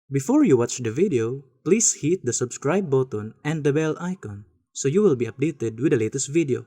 Before you watch the video, please hit the subscribe button and the bell icon so you will be updated with the latest video.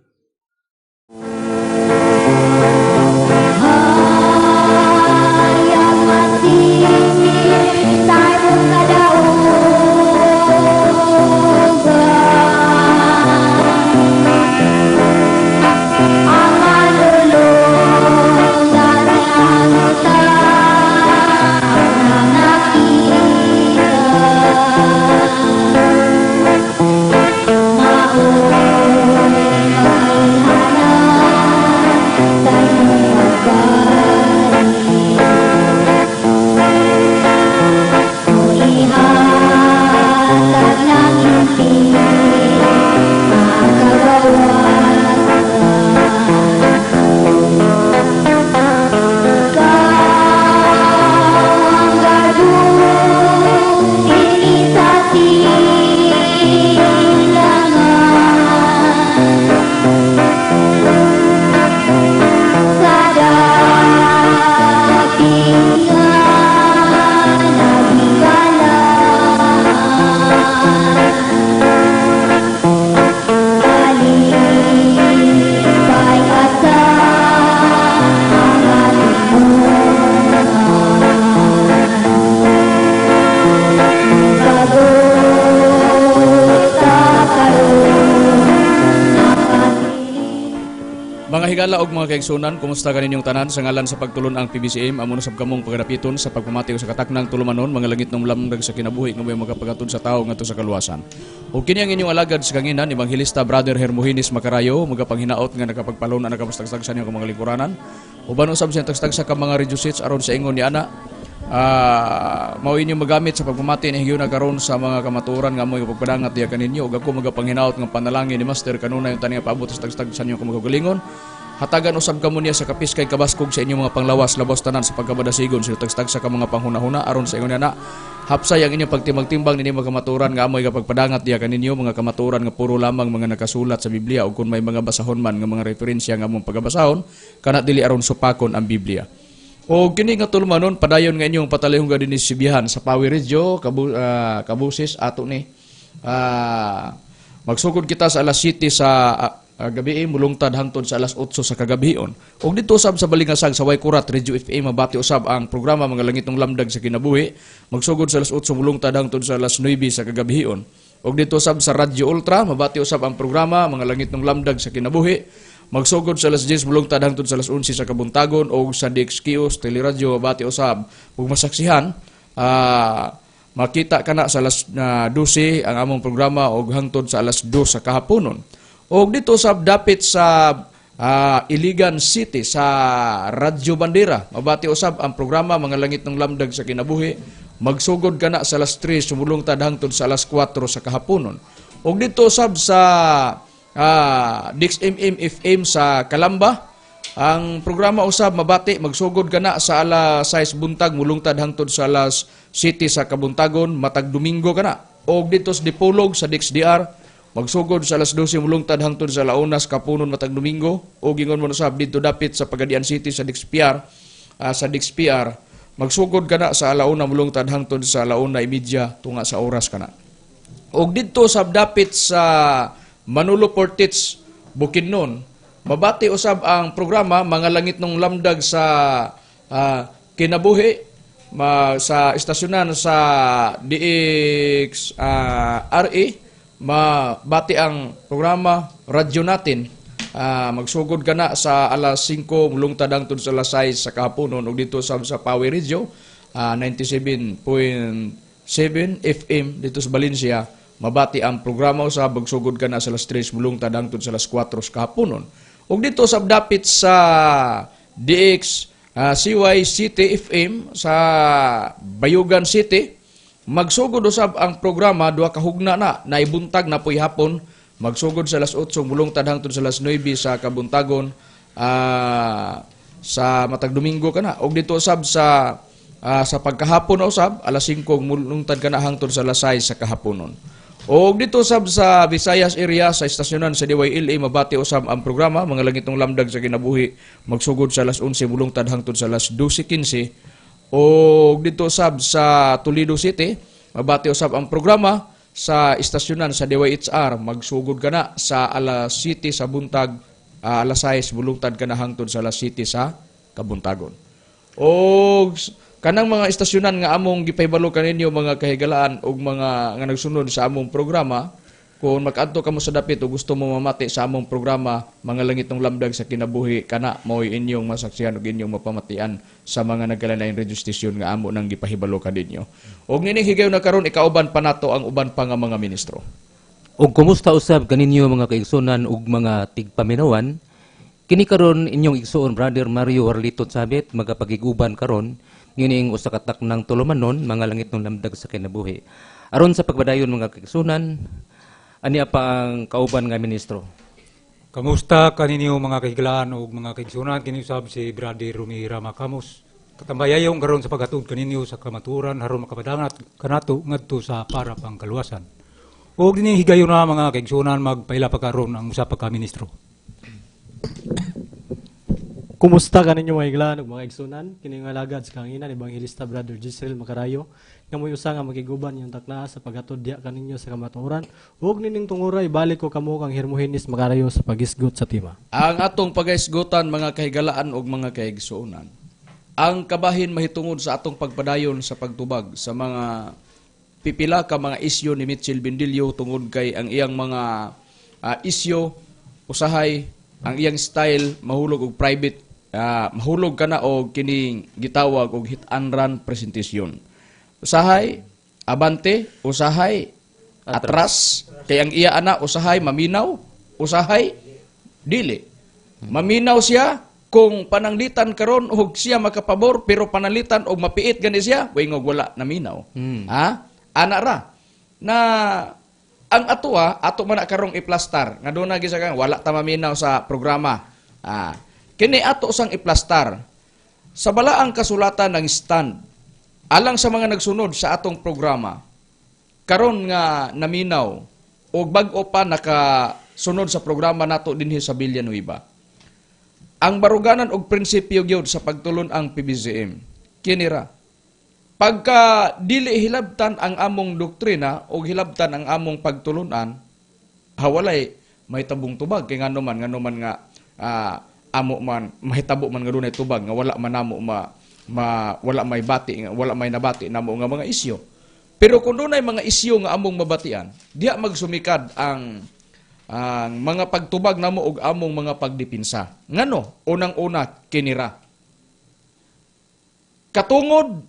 Mga higala og mga kaigsunan, kumusta kaninyong tanan sa ngalan sa pagtulon ang PBCM, amo na sab kamong pagadapiton sa pagpamati sa kataknang tulumanon, mga langit ng lamdag sa kinabuhi nga may magapagatod sa tawo ngadto sa kaluwasan. Ug kini ang inyong alagad sa kanginan, Ebanghelista Brother Hermogenes Macarayo, magapanghinaot nga nakapagpalon na nakapastagstag sa inyong mga lingkuranan. Uban usab sa tagstag sa ka mga radio sets aron sa ingon ni ana. Mao inyong magamit sa pagpamati ni higayuna karon sa mga kamatuoran nga amoy pagpadangat diha kaninyo ug ako magapanghinaot nga panalangin ni Master kanunay unta niya paabot sa tagstag sa inyong kamagalingon. Hatagan usab kamo niya sa kapis kay kabaskog sa inyong mga panglawas labaw tanan sa pagkabadasigon sa tagstag sa ka mga panghunahuna aron sa ingon na hapsay ang inyong pagtimbang-timbang nini mga kamatuoran nga amoy pagpadangat diha kaninyo, mga kamatuoran nga puro lamang mga nakasulat sa Biblia ug kun may mga basahon man nga mga referensya nga among pagabasahon kana dili aron supakon ang Biblia. O kini nga tulumanon padayon nga inyong patalihong ga dinhi Sibihan sa Pawi Radio Kabusis ato ni. Magsugod kita sa alas 7 sa gabi mulungtad hangtod sa alas 8 sa kagabion. Og dito usab sa Balingasag sa Waykurat Radio FM mabati usab ang programa Mga Langitong Lamdag sa Kinabuhi. Magsugod sa alas 8 mulungtad hangtod sa alas 9 sa kagabion. Og dito usab sa Radyo Ultra mabati usab ang programa Mga Langitong Lamdag sa Kinabuhi. Magsugod sa alas 10 mulungtad hangtod sa alas 11 sa kabuntagon og sa DXQs Teleradyo mabati usab ug masaksihan makita kana sa alas 12 ang among programa og hangtod sa alas 2 sa kahaponon. Og dito sa dapit sa Iligan City sa Radyo Bandera mabati usab ang programa Mga Langit ng Lamdag sa Kinabuhi. Magsugod kana sa alas 3 sumulungtad hangtod sa alas 4 sa kahaponon. Og dito usab sa DXMM FM sa Kalamba ang programa usab mabati magsugod kana sa alas 6 buntag mulungtad hangtod sa alas 7 sa kabuntagon matag Domingo kana. Og dito sa Dipolog sa DXDR magsugod sa alas 12 mulungtad hangtod sa alauna sa kapunon matag Domingo. Og ingon mo usab dito dapit sa Pagadian City sa DXPR sa DXPR magsugod kana sa alauna mulungtad hangtod sa alauna 30 tunga sa oras kana. Og dito sa dapit sa Manolo Fortich Bukidnon mabati usab ang programa Mga Langit ng Lamdag sa Kinabuhi sa estasyonan sa DXRA mabati ang programa Radyo Natin. Magsugod kana sa alas 5 mulungtad hangtod sa alas 6 sa kahaponon. Og dito sa Pawi Radio 97.7 FM dito sa Valencia mabati ang programa usab magsugod kana sa alas 3 mulungtad hangtod sa alas 4 sa kahaponon. Og dito sa dapit sa DX CY City FM sa Bayugan City magsugod usab ang programa duha ka hugna na naibuntag na poy hapon magsugod sa alas 8 mulungtad hangtod sa alas 9 sa kabuntagon sa matag Domingo kana. Og dito usab sa pagkahapon na usab alas 5 mulungtad kana hangtod sa alas 6 sa kahaponon. Og dito usab sa Visayas area sa estasyonan sa DYLA mabati usab ang programa Mga Langitong Lamdag sa Kinabuhi magsugod sa alas 11 mulungtad hangtod sa alas 12:15. O didto sab sa Toledo City, mabati usab ang programa sa istasyonan sa DYHR, magsugod ka na sa alas 7 sa buntag, alas 6 bulungtad ka na hangtod sa alas 7 sa kabuntagon. O kanang mga istasyonan nga among gipahibalo kaninyo, mga kahigalaan og mga nga nagsunod sa among programa, kung makadto kamo sa dapit o gusto mo mamati sa among programa Mga Langitnong Lamdag sa Kinabuhi, kana mao'y inyong masaksihan ug inyong mapamatian sa mga nagkalain radio station nga amo nang gipahibalo kaninyo. Og nining higayon na karon, ikauban pa nato ang uban pa nga mga ministro. Ug kumusta usab kaninyo, mga kaigsunan ug mga tigpaminawan? Kini karon inyong igsuon, Brother Mario Warlito Chabit, magapagiguban karon niining usa ka taknang tulumanon, Mga Langitnong Lamdag sa Kinabuhi. Aron sa pagpadayon, mga kaigsunan, ania pa ang kauban nga ministro. Kamusta kaninyo, mga kahigalaan ug mga kaigsunan? Kini usab si Brother Rumi Rama Camus. Katambayayong karon sa paghatod kaninyo sa kamatuoran aron makapadangat kanato ngadto sa para pang kaluwasan. Ug dinhi higayon na, mga kaigsunan, magpaila pa karon ang usa pa ka ministro. Kumusta kaninyo, mga higlaan ug mga igsunan? Kini nga alagad sa kahanginan, Ebanghelista Brother Jisrael Makarayo, nga mo'y usa nga makiguban inyong taknaa sa paghatod diha kaninyo sa kamatuoran. Ug nining tungura, ibalik ko kamo kang Hermogenes Makarayo sa paghisgot sa tema. Ang atong pagahisgutan, mga kahigalaan ug mga kaigsuonan, ang kabahin mahitungod sa atong pagpadayon sa pagtubag sa mga pipila ka mga isyu ni Mitchell Bendillo, tungod kay ang iyang mga isyu usahay ang iyang style mahulog og private, mahulog kana og kining gitawag og hit and run presentation. Usahay abante, usahay atras, kay ang iya ana usahay maminaw, usahay dili. Maminaw siya kung pananglitan karon og siya makapabor, pero pananglitan og mapiit gani siya, wingog wala naminaw. Ha? Ana ra na ang atoa, ato man na karong iplastar nga doon na gisa kang wala ta maminaw sa programa. Kini ato sang iplastar sa balaang kasulatan ng stand alang sa mga nagsunod sa atong programa karon nga naminaw og bag-o pa nakasunod sa programa nato dinhi sa Villanueva. Ang baruganan og prinsipyo gyud sa pagtulon ang PBZM kinira: pagka dili hilabtan ang among doktrina o hilabtan ang among pagtulunan, hawalay may tabong tubag, kay ngano man nga amo man mahitabo man nga dunay tubag nga wala man namo ma wala may bati nga wala may nabati namo nga mga isyu. Pero kung dunay mga isyu nga among mabatian, diha magsumikad ang mga pagtubag namo og among mga pagdepinsa. Ngano? Unang-una, kinira: katungod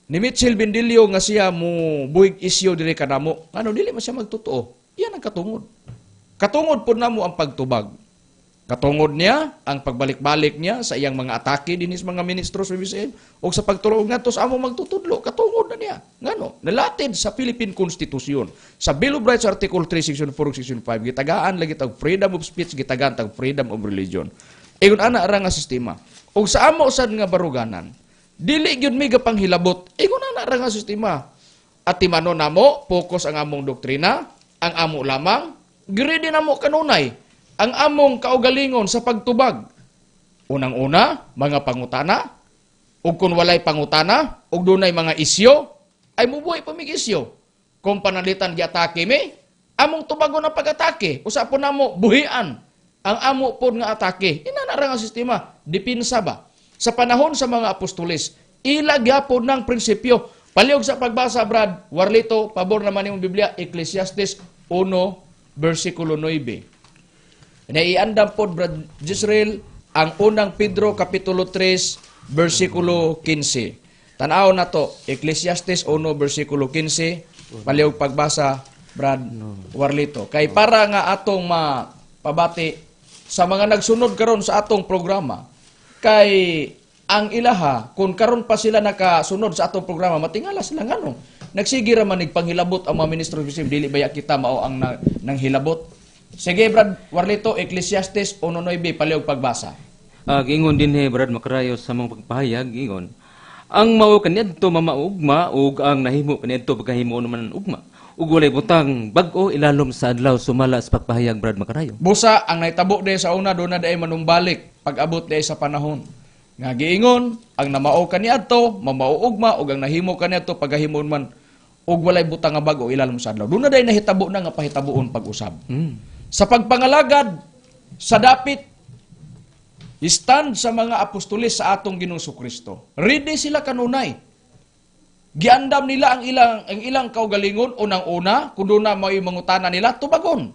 ni Mitchell Bendillo nga siya mo buhig isyu diri kanamo, ngano dili man siya magtotoo? Iyan ang katungod. Katungod pud namo ang pagtubag. Katungod niya ang pagbalik-balik niya sa iyang mga atake dinhi sa mga ministro sa BCM o sa pagtulo ngadto sa among magtutudlo, katungod na niya. Ngano? Nalatid sa Philippine Constitution. Sa Bill of Rights, Article 3, Section 4, Section 5, gitagaan lagi tag freedom of speech, gitagaan tag freedom of religion. Ingon ana ra nga sistema. Ug sa amo sad nga baruganan, dili gyud mi gapanghilabot. Ingon ana ra nga sistema. At timano namo, focus ang among doktrina, ang amo lamang, giredi namo kanunay ang among kaugalingon sa pagtubag. Unang-una, mga pangutana, ug kung walay pangutana, ug dunay mga isyo, ay mubuhi pa mig isyo. Kung panalitan giatake mi, among tubagon ang pag-atake. Usa po namo buhian ang amo pod nga atake. Inana ra nga sistema, dipinsa ba? Sa panahon sa mga apostoles, ila gyapon ng prinsipyo. Palihog sa pagbasa, Brad Warlito, pabor naman imong Biblia, Ecclesiastes 1, versikulo 9. Naiandam pod, Brad Jisrael, ang Unang Pedro kapitulo 3 versikulo 15. Tan-aw na to, Ecclesiastes 1 versikulo 15, palihog pagbasa, Brad Warlito. Kay para nga atong mapabati sa mga nagsunod karon sa atong programa, kay ang ilaha, kung karon pa sila nakasunod sa atong programa, matingala sila ngano. Nagsige ra man panghilabot ang mga ministro, dili baya kita mao ang nang hilabot? Sige, Brad Warlito, Ecclesiastes 1:9, palihog pagbasa. Giingon dinhi, Brad Makarayo, sa mga pagpahayag, giingon: Ang mao kaniadto mamaugma ug ang nahimo kaniadto pagkahimo naman ugma. Ug walay butang bag-o ilalom sa adlaw, sumala sa pagpahayag, Brad Makarayo. Busa ang nahitabo day sa una, doon na day manumbalik pag-abot day sa panahon. Nga giingon ang namao kaniadto, mamao ugma, ug ang nahimo kaniadto pagahimon man ug walay butang nga bag-o ilalom sa adlaw. Doon na day nahitabo na nga pahitabuon pag-usab. Sa pagpangalagad sa dapit stand sa mga apostoles sa atong Ginoong Kristo. Ready sila kanunay. Giandam nila ang ilang kaugalingon. Unang-una, kung doon na may mangutana nila, tubagon.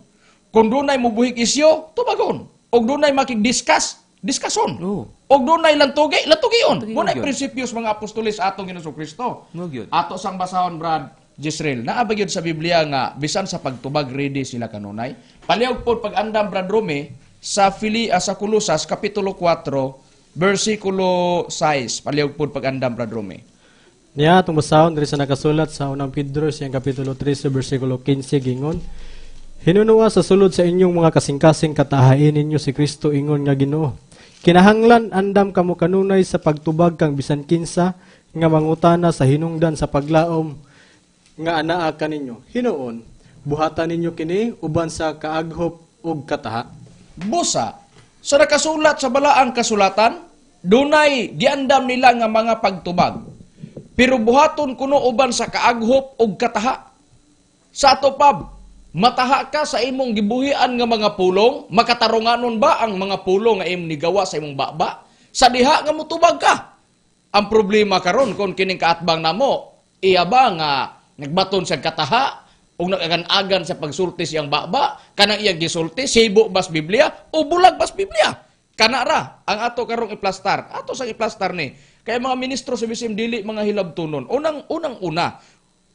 Kung dunay mubuhig isyo, tubagon. Og dunay makig-discuss, diskason. Og dunay lantugi, lantugion. Lantugion Munay gyud. Prinsipyo sa mga apostoles sa atong Ginoong Kristo. Mo gyud. Ato sang basahon, Brad Jisrael. Naa ba gyud sa Biblia nga bisan sa pagtubag ready sila kanunay? Palihog po pag-andam, Brad Rome, sa Fili sa Kolosas kapitulo 4 bersikulo 6. Palihog po pag-andam, Brad Rome. Niya atong basahon diri sa nakasulat sa Unang Pedro siyang kapitulo 3 bersikulo 15, gingon: "Hinunua sa sulod sa inyong mga kasing-kasing katahain ninyo si Kristo ingon nga Ginoo. Kinahanglan andam kamo kanunay sa pagtubag kang bisan kinsa nga mangutana sa hinungdan sa paglaom nga anaa kaninyo. Hinuon, buhatan ninyo kini uban sa kaaghop ug kataha." Busa, sa nakasulat sa balaang kasulatan, dunay giandam nila nga mga pagtubag. Pero buhaton kuno uban sa kaaghop ug kataha. Sa ato pab, mataha ka sa imong gibuhian nga mga pulong, makatarunganon ba ang mga pulong nga imong nigawa sa imong baba? Sa diha nga mutubag ka. Ang problema karon kung kining kaatbang namo, iya ba nga nagbaton sa kataha ug nag-agan-agan sa pagsulti siyang baba, kanang iyang gisulti, sibo bas Biblia o bulag bas Biblia? Kana ra ang ato karong iplastar. Ato sang iplastar ni. Kaya mga ministro sa BCM dili mga hilabtunon. Unang unang una,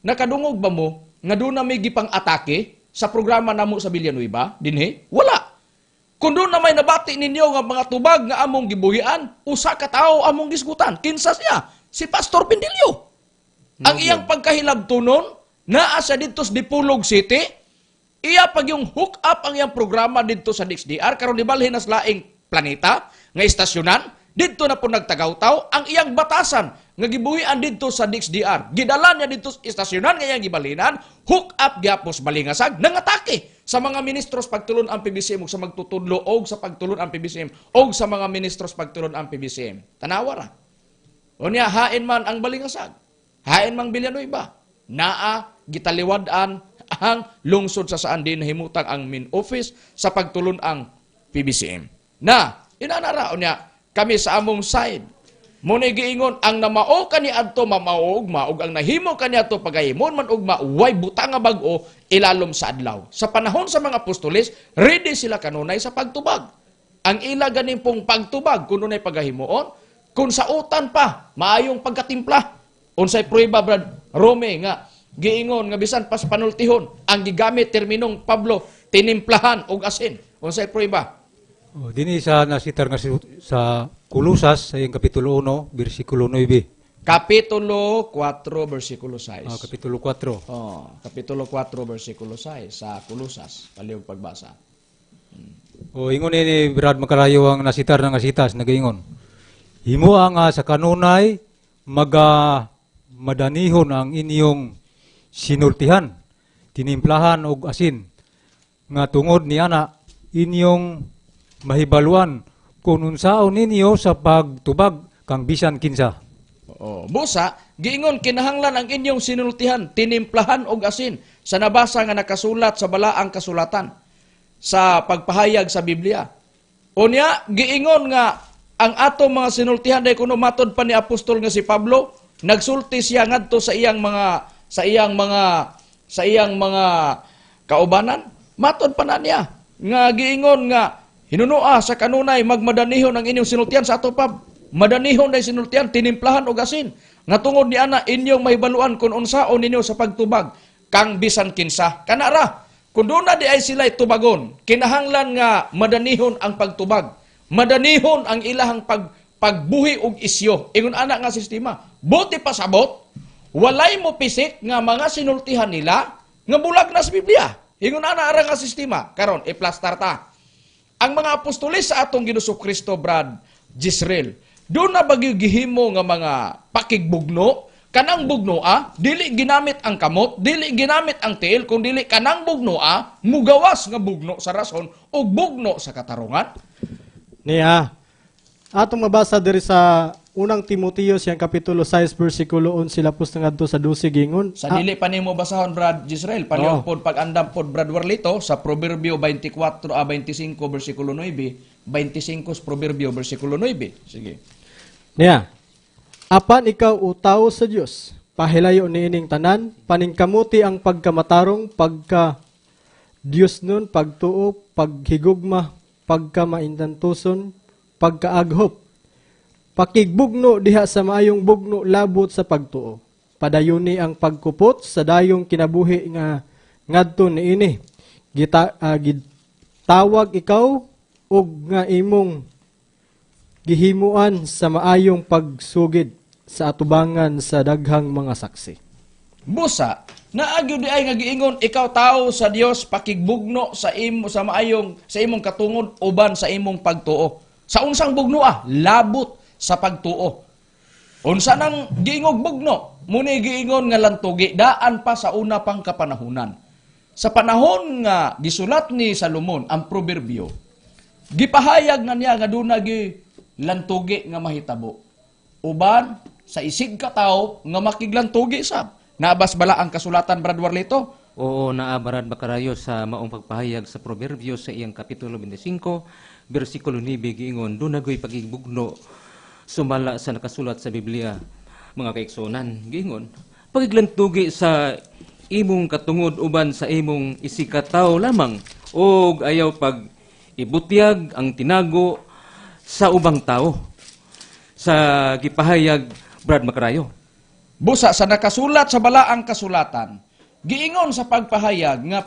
nakadungog ba mo nga doon na may gipang-atake sa programa namo sa Villanueva dinhi? Wala. Kung doon na may nabati ninyo nga mga tubag nga among gibuhian, usa ka tawo among gisgutan. Kinsa siya? Si Pastor Pindilyo. Ang iyang pagkahilabtunon, naa siya didto sa Dipolog City, iya pag yung hook up ang iyang programa didto sa DXDR, karon gibalhin na sa laing planeta, nga istasyonan, didto na po nagtagaw-taw, ang iyang batasan nga gibuhian didto sa DXDR. Gidala niya didto sa istasyonan nga iyang gibalinan, hook up gyapos balingasag, nangatake sa mga ministros pagtulon ang PBCM ug sa magtutudlo og sa pagtulon ang PBCM og sa mga ministros pagtulon ang PBCM. Tanawa ra. Unya hain man ang balingasag. Hain mang Villanueva. Naa gitaliwad-an ang lungsod sa saan din nahimutang ang main office sa pagtulon ang PBCM. Na, inana ra unya kami sa among side. Mo giingon ang namao kaniadto mamao ugma ug ang nahimo kaniadto pagahimon man ugma, way butang nga bag-o ilalom sa adlaw. Sa panahon sa mga apostoles, ready sila kanunay sa pagtubag. Ang ila ganin pong pagtubag kun dunay pagahimuon, kung sa utan pa, maayong pagkatimpla. Unsay prueba, Brad Rome, nga giingon nga bisan pas panultihon ang gigamit terminong Pablo, tinimplahan og asin? Unsay prueba? Oh, dinhi sa nasitar nga sa Kolosas sa iyang kapitulo 1 bersikulo 9. Kapitulo 4 bersikulo 6. Ah, kapitulo 4. Oh, kapitulo 4 bersikulo 6 sa Kolosas, palihog pagbasa. O ingon ni Brad Makarayo ang nasitar nga sitas nagaingon: "Himoa nga sa kanunay maga madanihon ang inyong sinultihan, tinimplahan og asin, nga tungod ni ana inyong mahibaluan kung unsaon ninyo sa pagtubag kang bisan kinsa." Oo. Busa, giingon kinahanglan ang inyong sinultihan, tinimplahan og asin sa nabasa nga nakasulat sa balaang kasulatan sa pagpahayag sa Biblia. Unya, giingon nga ang ato mga sinultihan dahil kuno matod pa ni apostol nga si Pablo, nagsulti siya ngadto sa iyang mga kaubanan, matod pa na niya nga giingon nga hinunoa sa kanunay magmadanihon ang inyong sinultihan. Sa ato pa madanihon na sinultihan, tinimplahan og asin, nga tungod ni ana inyong mahibaluan kung unsaon ninyo sa pagtubag kang bisan kinsa. Kana ra, kung doon na di ay sila'y tubagon, kinahanglan nga madanihon ang pagtubag, madanihon ang ilahang pagbuhi og isyo. Ingon ana nga sistema, buti pasabot walay mo pisik nga mga sinultihan nila nga bulag na sa Biblia. Ingon ana ara nga sistema. Karon iplastar ta ang mga apostoles sa atong Ginoong Kristo, Brad Jisrael. Doon na bagyo gihimo nga mga pakigbugno, kanang bugnoa, dili ginamit ang kamot, dili ginamit ang tiil, kung dili kanang bugnoa, mugawas nga bugno sa rason o bugno sa katarungan. Niya. Atong mabasa diri sa Unang Timoteo siyang kapitulo 6 bersikulo 11 lapos na ngadto sa 12, gingon. Sa dili pa nimo basahon, Brad Israel, palihog pod pag-andam pod Brad Warlito sa Proverbio 24 a 25 bersikulo 9, 25 sa Proverbio bersikulo 9. Sige. Niya. "Apan ikaw, o tawo sa Dios, pahilayo niining tanan, paningkamuti ang pagkamatarong, pagka Dios nun, pagtuo, paghigugma, pagkamainantuson, pagkaaghop. Pakigbugno diha sa maayong bugno labot sa pagtuo. Padayuni ang pagkupot sa dayong kinabuhi nga ngadto niini. Gitawag ikaw ug nga imong gihimuan sa maayong pagsugid sa atubangan sa daghang mga saksi." Busa, naa gyud diay nga giingon, "Ikaw tao sa Dios, pakigbugno sa imo sa maayong sa imong katungod uban sa imong pagtuo." Sa unsang bugno ah? Labot sa pagtuo. Unsa nang giingog bugno? Muni giingon nga lantugi daan pa sa una pang kapanahunan. Sa panahon nga gisulat ni Salomon ang Proverbio, gipahayag na niya nga duna gi lantugi nga mahitabo. Uban sa isig ka tawo nga makiglantugi sab. Nabas bala ang kasulatan, Brad Warlito? Oo, naa, Brad Makarayo, sa maong pagpahayag sa Proverbio sa iyang kapitulo 25, bersikulo 9, giingon, "Duna goy pakigbugno sumala sa nakasulat sa Biblia, mga kaigsuonan." Giingon, "Pagiglantugi sa imong katungod uban sa imong isigkatawo lamang og ayaw pag ibutyag ang tinago sa ubang tao," sa gipahayag, Brad Makarayo. Busa sa nakasulat sa balaang kasulatan, giingon sa pagpahayag nga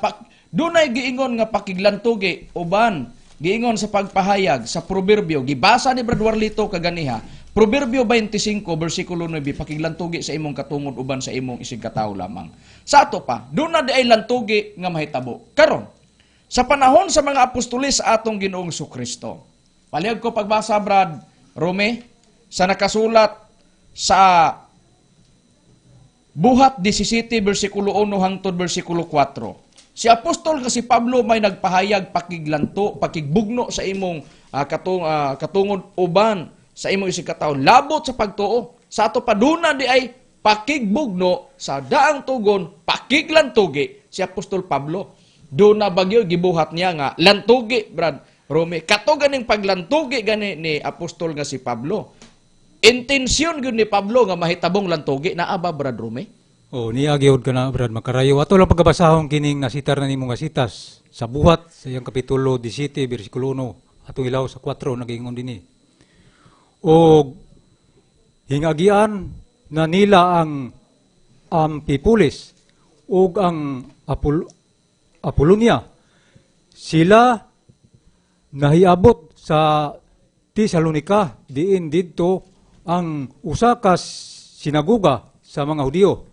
dunay giingon nga pakiglantugi uban giingon sa pagpahayag sa Proverbio, gibasa ni Brad Warlito kaganiha, Proverbio 25 bersikulo 9, pakiglantugi sa imong katungod uban sa imong isigkatawo lamang. Sa ato pa, duna diay lantugi nga mahitabo. Karon, sa panahon sa mga apostoles sa atong Ginoong Kristo. Palihog ko pagbasa, Brad Rome, sa nakasulat sa Buhat 17 bersikulo 1 hangtod bersikulo 4. Si apostol nga si Pablo may nagpahayag pakiglanto, pakigbugno sa imong katungod uban sa imong isigkatawo labot sa pagtuo. Sa ato pa, duna diay pakigbugno sa daang tugon pakiglantugi si apostol Pablo. Duna bagyo gibuhat niya nga lantugi, Brad Rome. Kato ganing paglantugi gani ni apostol nga si Pablo. Intensyon gyud ni Pablo nga mahitabong lantugi, naa ba, Brad Rome? Oh, niya gyud kana, Brad Makarayo. Ato lang pagkabasahon kining nasitar na nimo nga sitas sa Buhat sa iyang kapitulo 17 bersikulo 1 atong hilaw sa 4, nagingon dinhi. "Og hingagian na nila ang Ampipolis ug ang Apolonia. Sila nahiabot sa Tesalonica, diin didto ang usa ka sinagoga sa mga Hudiyo.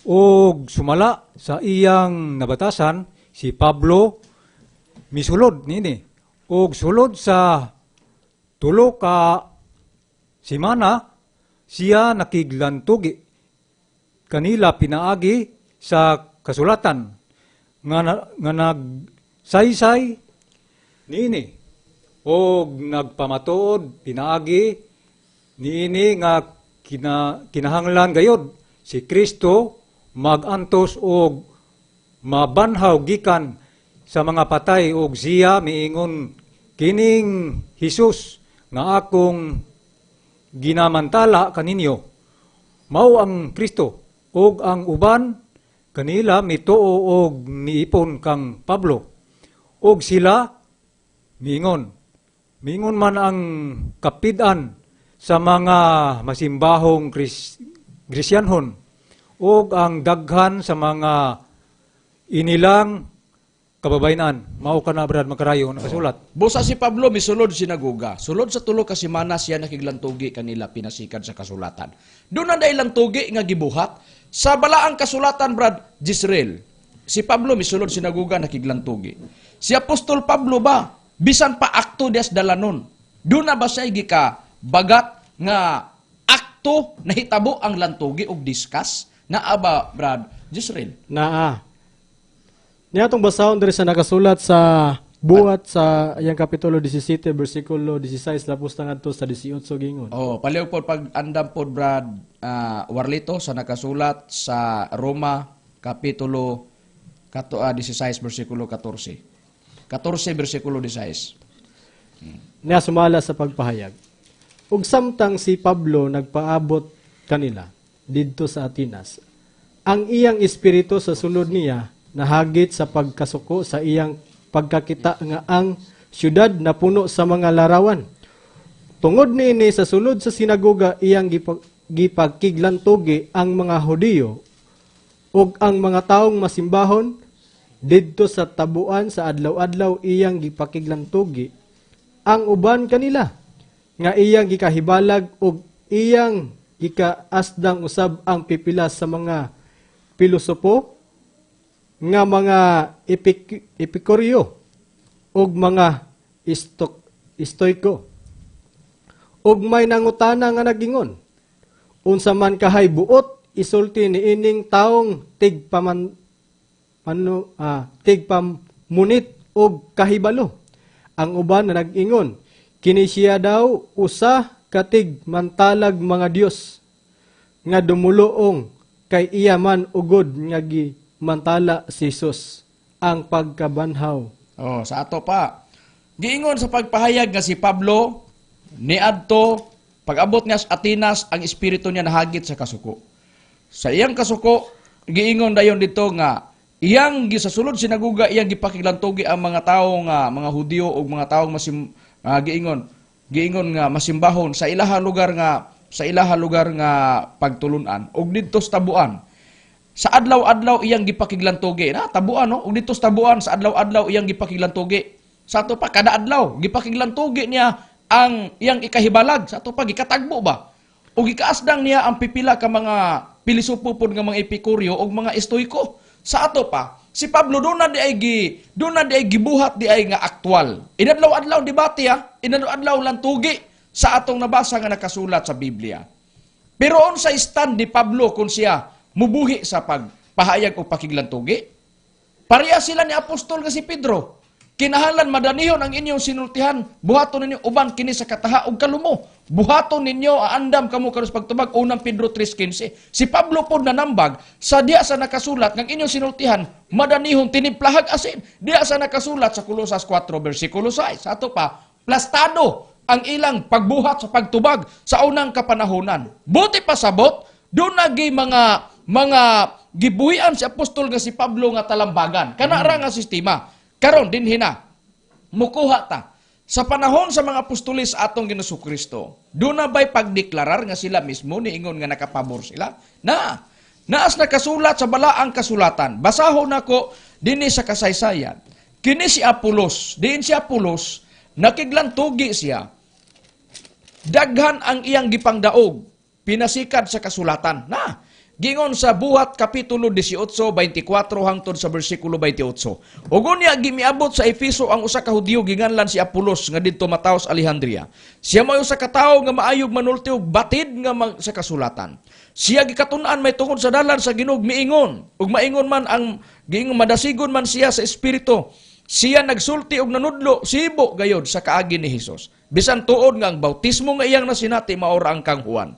Og sumala sa iyang nabatasan, si Pablo misulod niini. Og sulod sa 3 ka semana siya nakiglantugi kanila pinaagi sa kasulatan nga nagsaysay niini og nagpamatuod pinaagi niini nga kinahanglan gayod si Kristo magantos og mabanhaw gikan sa mga patay, og siya miingon, 'Kining Hesus nga akong ginamantala kaninyo mao ang Kristo.' Og ang uban kanila mituo og miipon kang Pablo. Og sila miingon. Miingon man ang kapid-an sa mga masimbahong Gresyanhon ug ang daghan sa mga inilang kababayenan." Mao kana, Brad Makarayo, nakasulat. Busa si Pablo misulod sinagoga. Sulod sa 3 ka semana siya nakiglantugi kanila pinasikan sa kasulatan. Duna diay lantugi nga gibuhat sa balaang kasulatan, Brad Jisrael. Si Pablo misulod sinagoga, nakiglantugi. Si Apostol Pablo ba, bisan pa akto des dalanon, duna ba siya gika bagat nga akto nahitabo ang lantugi og discuss? Naa ba, Brad Jisrael? Naa. Niya atong basahon diri sa nakasulat sa Buhat sa iyang kapitulo 17 bersikulo 16 lapos na ngadto sa 18 gingon. Oh, palihog po pag andam po, Brad Warlito, sa nakasulat sa Roma kapitulo 16 bersikulo 14. 14 bersikulo 16. Niya sumala sa pagpahayag. Ug samtang si Pablo nagpaabot kanila didto sa Atenas, ang iyang espiritu sa sulod niya nahagit sa pagkasuko sa iyang pagkakita nga ang syudad napuno sa mga larawan. Tungod niini, sa sulod sa sinagoga iyang gipakiglantugi ang mga Hudiyo ug ang mga taong masimbahon. Didto sa tabuan sa adlaw-adlaw iyang gipakiglantugi ang uban kanila nga iyang gikahibalag, ug iyang gikaasdang usab ang pipila sa mga pilosopo nga mga Epikuryo ug mga Estoiko. Ug may nangutana nga nagingon, "Unsa man kahay buot isulti niining taong tigpaman pano tigpamunit og kahibalo?" Ang uban na nag-ingon, "Kini siya daw usa ka tigmantalag mga Dios nga dumuluong, kay iya man ugod nga gimantala si Jesus ang pagkabanhaw." Oh, sa ato pa. Giingon sa pagpahayag nga si Pablo niadto, pag-abot niya sa Atenas, ang espiritu niya nahagit sa kasuko. Sa iyang kasuko, giingon dayon dito nga iyang gisasulod sinaguga iyang gipakiglantugi ang mga tawo nga mga Hudiyo ug mga tawo masim giingon giingon nga masimbahon sa ilaha lugar nga pagtulunan, ug didto sa tabuan sa adlaw-adlaw iyang gipakiglantugi na tabuan, no, ug didto sa tabuan sa adlaw-adlaw iyang gipakiglantugi. Sa ato pa, kada adlaw gipakiglantugi niya ang iyang ikahibalag. Sa ato pa, gikatagbo ba ug gikaasdang niya ang pipila ka mga pilosopo pod nga mga Epikuryo ug mga Estoiko. Sa ato pa, si Pablo doon na di ay gibuhat di ay nga aktual. Inadlaw-adlaw debate ha, inadlaw-adlaw lantugi sa atong nabasa nga nakasulat sa Biblia. Pero unsa stand ni Pablo kung siya mubuhi sa pagpahayag o pakiglantugi? Pareha sila ni apostol nga si Pedro. Kinahanglan madanihon ang inyong sinultihan, buhaton ninyo uban kini sa kataha ug kalumo. Buhaton ninyo, aandam kamo karon sa pagtubag, Unang Pedro 3:15. Si Pablo pod nanambag sa diya sa nakasulat ng inyong sinultihan, madanihon tinimplahag asin. Diya sa nakasulat sa Kolosas 4 bersikulo 6. Sa ato pa, plastado ang ilang pagbuhat sa pagtubag sa unang kapanahonan. Buti pa sabot, doon nagi mga gibuhian si apostol nga si Pablo nga talambagan. Kana ra nga sistema. Karon dinhi na mukuha ta sa panahon sa mga apostoles atong Ginoong Kristo. Doon na ba'y pagdeklarar nga sila mismo niingon nga nakapabor sila? Na naas nakasulat sa balaang kasulatan. Basahon nako dinhi sa kasaysayan. Kini si Apolos, diin si Apolos nakiglantugi siya. Daghan ang iyang gipangdaog, pinasikad sa kasulatan. Na, gingon sa Buhat Kapitulo 18, 24 hangtod sa bersikulo 28. Ug unya gimiabot sa Efeso ang usa ka Hudiyo ginganlan si Apolos nga didto matawo sa Alejandria. Siya may usa ka tawo nga maayog manulti ug batid nga sa kasulatan. Siya gikatun-an may tungod sa dalan sa Ginoo miingon ug maingon man ang giingon, madasigon man siya sa espiritu. Siya nagsulti og nanudlo sibo gayod sa kaagi ni Hesus. Bisan tuod nga ang bautismo nga iyang nasinati maora ang kang Juan.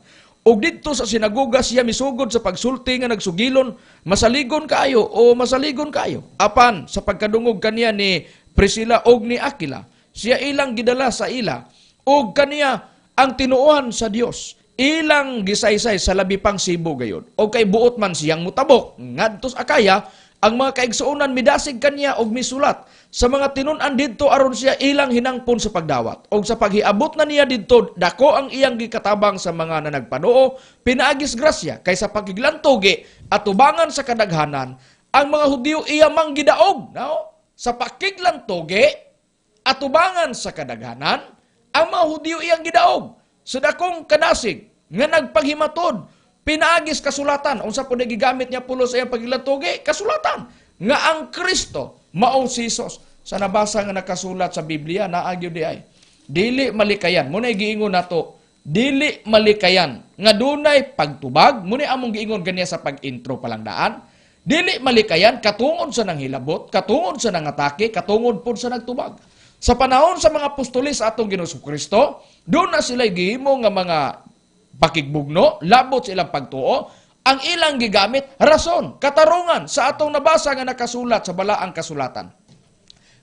Ug didto sa sinagoga siya misugod sa pagsulti nga nagsugilon, masaligon kaayo o masaligon kaayo. Apan sa pagkadungog kaniya ni Priscilla og ni Aquila, siya ilang gidala sa ila og kaniya ang tinuohan sa Dios. Ilang gisaysay sa labi pang sibo gayod. Og kay buot man siyang mutabok ngadto sa Akaya, ang mga kaigsuonan midasig kaniya og misulat sa mga tinun-an didto aron siya ilang hinangpon sa pagdawat. Og sa paghiabot na niya didto, dako ang iyang gikatabang sa mga nanagpanuo pinaagis grasya, kay sa pagkiglantugi atubangan sa kadaghanan ang mga Hudiyo iya mang gidaog. No? Sa pakiglantugi atubangan sa kadaghanan ang mga Hudiyo iyang gidaog sa dakong kadasig nga nagpaghimatod pinaagis kasulatan. Unsa po gigamit niya Apolos sa iyang paglantugi? Kasulatan nga ang Kristo mao si Jesus. Sa nabasa nga nakasulat sa Biblia, naa gyud di ay. Dili malikayan. Muna giingon nato, dili malikayan nga dunay pagtubag. Muna among giingon ganiya sa pag-intro pa lang daan. Dili malikayan katungod sa nanghilabot, katungod sa nangatake, katungod pod sa nagtubag. Sa panahon sa mga apostoles atong Ginoong Kristo, doon na sila gihimo nga mga pakigbugno, labot sa ilang pagtuo, ang ilang gigamit rason, katarungan sa atong nabasa nga nakasulat sa balaang kasulatan.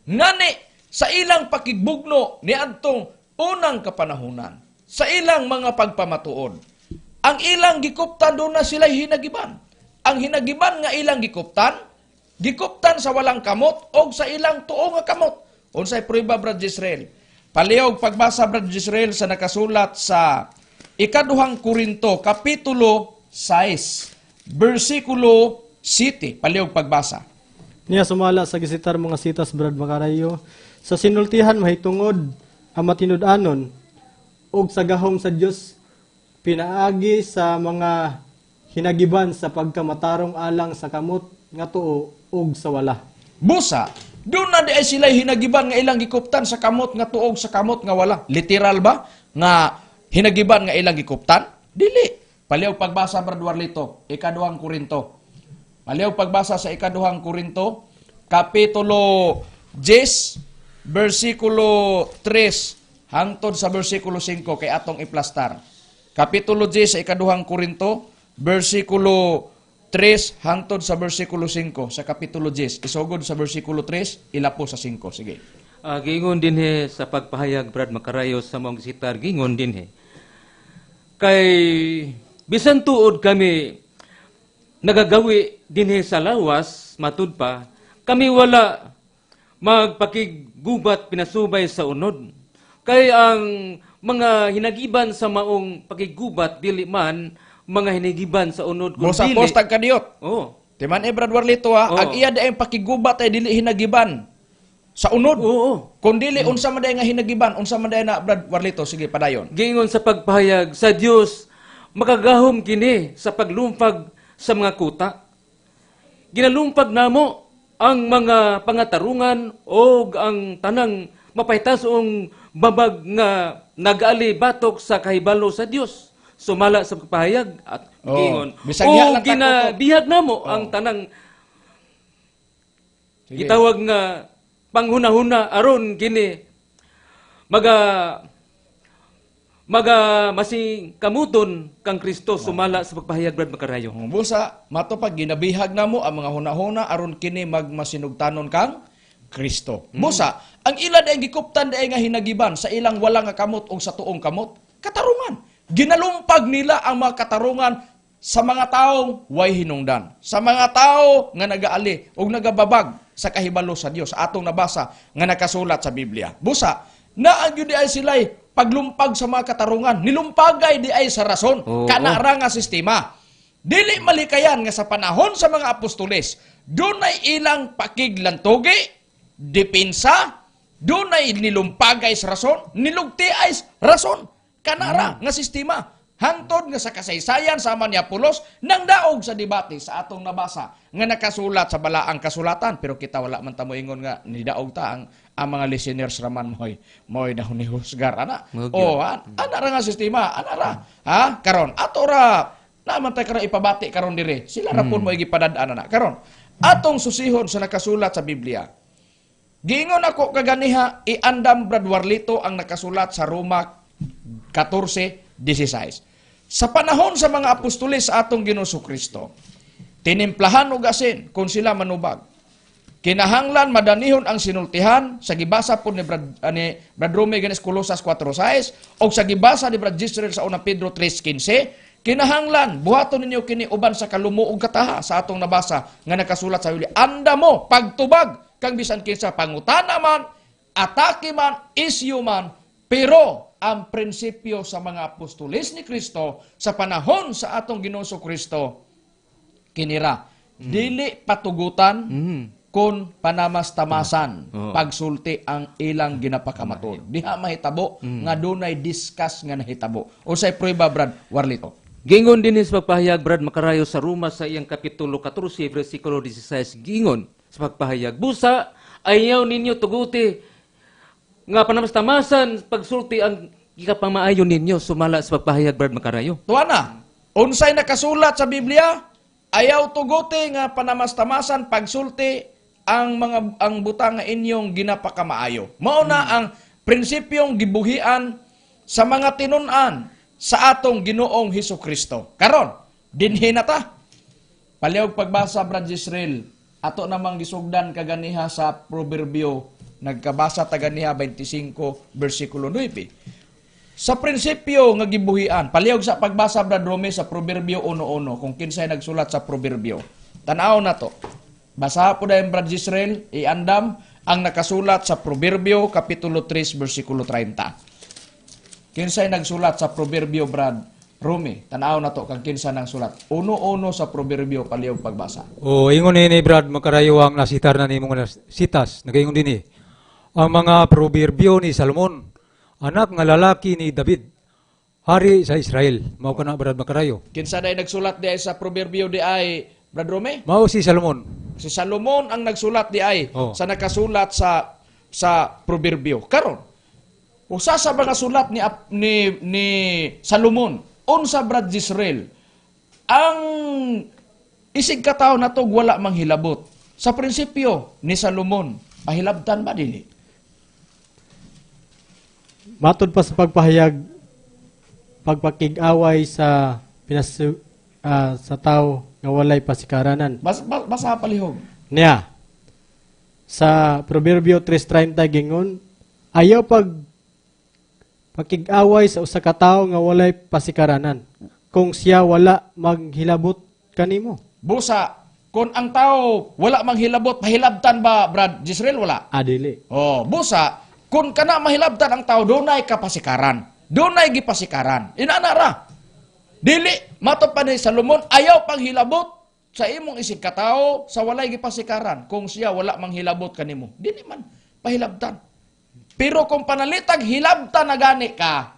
Ngani sa ilang pakigbugno niadtong unang kapanahunan, sa ilang mga pagpamatuod, ang ilang gikuptan, doon na sila hinagiban. Ang hinagiban nga ilang gikuptan, gikuptan sa walang kamot o sa ilang tuo nga kamot. Unsay prueba, Brad Israel? Palihog pagbasa, Brad Israel, sa nakasulat sa Ikaduhang Korinto, Kapitulo 6, versikulo 7. Palihog pagbasa. Niya sumala sa gisitar mga sitas, Brad Makarayo, sa sinultihan mahitungod ang matinud-anon ug sa gahom sa Dios pinaagi sa mga hinagiban sa pagkamatarong alang sa kamot nga tuo ug sa wala. Busa, doon na di ay sila hinagiban nga ilang gikuptan sa kamot nga tuo ug sa kamot nga wala. Literal ba nga hinagiban nga ilang gikuptan? Dili. Palihog pagbasa, Brad Warlito, Ikaduhang Korinto. Palihog pagbasa sa Ikaduhang Korinto, Kapitulo 10, versikulo 3 hangtod sa versikulo 5 kay atong iplastar. Kapitulo 10 sa Ikaduhang Korinto, versikulo 3 hangtod sa versikulo 5 sa Kapitulo 10. Isugod sa versikulo 3, ilapo sa 5. Sige. Giingon dinhi sa pagpahayag, Brad Makarayo, sa maong sitar, giingon dinhi. Kay bisan tuod kami nagagawi dinhi sa lawas, matud pa, kami wala magpakiggubat pinasubay sa unod. Kay ang mga hinagiban sa maong pakiggubat dili man mga hinagiban sa unod kun Busa dili. Postag kadiyot. Oh. Timan eh, Brad Warlito ha, Oo. ang iya daing pakigubat ay dili hinagiban sa unod. Oo. Kung dili, unsa man day nga hinagiban, unsa man day na, Brad Warlito, sige, padayon. Giingon sa pagpahayag sa Dios, makagahom kini sa paglumpag sa mga kuta. Ginalumpag namo ang mga pangatarungan o ang tanang mapahitasoong babag nga nagaali batok sa kahibalo sa Dios. Sumala sa pagpahayag at Oo. giingon. Bisag diha O lang takot. ginabihag namo ang tanang Sige. gitawag nga panghunahuna aron kini maga maga masing kamuton kang Kristo, sumala sa pagpahayag, Brad Makarayo. Busa, mato pag ginabihag namo ang mga hunahuna aron kini magmasinugtanon kang Kristo. Busa, ang ila daing gikuptan daing nga hinagiban sa ilang wala nga kamot o sa tuong kamot, katarungan. Ginalumpag nila ang mga katarungan sa mga taong way hinungdan, sa mga tao nga nagaali o nagababag sa kahibalo sa Dios atong nabasa nga nakasulat sa Biblia. Busa, naa gyud di ay sila'y paglumpag sa mga katarungan, nilumpagay di ay sa rason, kana ra nga sistema. Dili malikayan nga sa panahon sa mga apostoles, dunay ilang pakiglantugi, depensa, dunay nilumpagay sa rason, nilugti ay rason. Kanara nga sistema. Hangtod nga sa kasaysayan sama ni Apolos nang daog sa debate sa atong nabasa nga nakasulat sa balaang kasulatan, pero kita wala man ta moingon nga nidaog ta, ang mga listeners raman moy nahunihusgar ana. Mao gyud. Oh, ana ra nga sistema, ana ra. Ha? Karon ato ra naman tay karon ipabati karon dire. Sila ra pud mo gipadad-an ana. Karon atong susihon sa nakasulat sa Biblia. Giingon ako kaganiha, iandam, Brad Warlito, ang nakasulat sa Roma 14:16. Sa panahon sa mga apostoles sa atong Ginoong Kristo, tinimplahan og asin kung sila manubag. Kinahanglan madanihon ang sinultihan sa gibasa po ni Brad Rome ganis Colosas 4:6 o sa gibasa ni Brad Gisrael sa Unang Pedro 3:15. Kinahanglan buhaton ninyo kini uban sa kalumo ug kataha sa atong nabasa nga nakasulat sa Biblia. Anda mo pagtubag kang bisan kinsa, pangutana man, atake man, isyu man, pero ang prinsipyo sa mga apostoles ni Kristo sa panahon sa atong Ginoong Kristo kinira dili patugutan kun panamas-tamasan pagsulti ang ilang ginapakamatod. Diha mahitabo nga dunay discuss nga nahitabo. Unsay prueba, Brad Warlito? Gingon din sa pagpahayag, Brad Makarayo, sa Roma sa iyang Kapitulo 14 versikulo 16, gingon sa pagpahayag, busa ayaw ninyo tuguti nga panamastamasan pagsulti ang gikapamaayo ninyo, sumala sa pagpahayag, Brad Makarayo. Tuwa na. Unsay nakasulat sa Biblia? Ayaw tugote nga panamastamasan pagsulti ang mga ang butang nga inyong ginapakamaayo. Mao na ang prinsipyong gibuhian sa mga tinun-an sa atong Ginoong Hesus Kristo. Karon, dinhi na ta. Palihog pagbasa, Brad Israel, ato namang gisugdan kaganiha sa Proverbio, nagkabasa ta ganiha 25 versikulo 9. Sa prinsipyo nga gibuhian, palihog sa pagbasa, Brad Rome, sa Proverbio 1:1, kung kinsay nagsulat sa Proverbio. Tan-aw na to. Basa po dayon, Brad Israel, iandam ang nakasulat sa Proverbio kapitulo 3 versikulo 30. Kinsay nagsulat sa Proverbio, Brad Rome? Tan-aw na to kang kinsa nang sulat. 1:1 sa Proverbio, palihog pagbasa. O ingon ni Brad Makarayo ang nasitar na nimo nga sitas, nagaingon dinhi. Ang mga proverbio ni Salomon, anak nga lalaki ni David, hari sa Israel. Mao kana, Brad Makarayo. Kinsa day nagsulat di ay sa Proverbio di ay, Brad Rome? Mao si Salomon. Si Salomon ang nagsulat di ay Oh. sa nakasulat sa Proverbio. Karon, usa sa mga sulat ni Ap- ni ni Salomon, unsa, Brad Israel, ang isig katawo nato wala manghilabot? Sa prinsipyo ni Salomon, pahilabtan ba dili? Matod pa sa pagpahayag, pagpakig-away sa pinas sa tao nga walay pasikaranan. Basa palihog. Niya sa Proverbio 3:30 gingon, ayaw pakig-away sa usa ka tawo nga walay pasikaranan kung siya wala maghilabot kanimo. Busa, kung ang tao wala manghilabot, pahilabtan ba, Brad Israel, wala? Adili. Oh, busa, kung kana mahilabtan ang tao, dunay kapasikaran. Dunay gipasikaran. Inana ra. Dili, matod pa ni Salomon, ayaw panghilabot sa imong isig katao sa walay gipasikaran kung siya wala manghilabot kanimo. Dili man pahilabtan. Pero kung panalitag hilabtan na gani ka,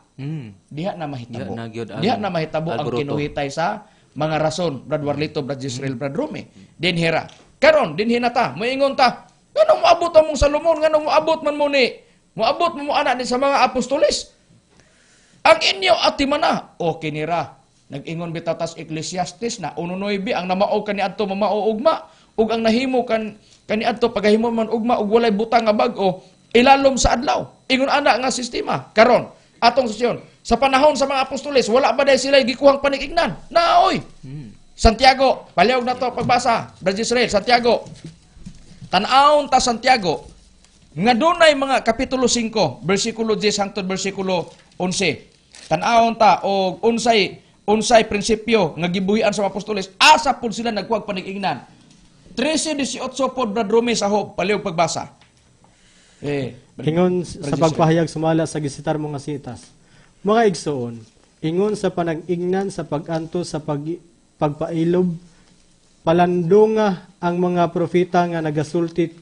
diha na mahitabo. Diha na gyud ang Diha na mahitabo ang alboroto. kinuhitay sa mga rason, Brad Warlito, Brad Israel, Brad Rome. Dinhira. Karon, dinhi na ta. Moingon ta, nganong moabot among Salomon, nganong moabot man mo ni, moabot mo mo ana ni sa mga apostoles? Ang inyo atimana, o kinira. Nag-ingon bitatas Ecclesiastes na 1:9, ang namao kaniadto mamao ugma ug ang nahimo kan kaniadto pagahimo man ugma ug walay butang nga bag-o ilalom sa adlaw. Ingon ana nga sistema. Karon, atong sesyon, sa panahon sa mga apostoles, wala ba dahil sila gikuhang panikignan? Naoy. Santiago, palihog na to pagbasa. Brad Israel, Santiago. Tan-awon ta Santiago nga dunay mga kapitulo 5, bersikulo 10 hangtod bersikulo 11. Tan-awon ta og unsay unsay prinsipyo nga gibuhian sa mga apostoles, asa pud sila nagkuhag panig-ingnan. 13:18 pod, Brad Rome, sa Job, palihog pagbasa. Ingon Brad sa Israel. pagpahayag sumala sa gisitar mga sitas. Mga igsoon, ingon sa panag-ingnan sa pag-antos sa pagpailob, palandunga ang mga propeta nga nagasulti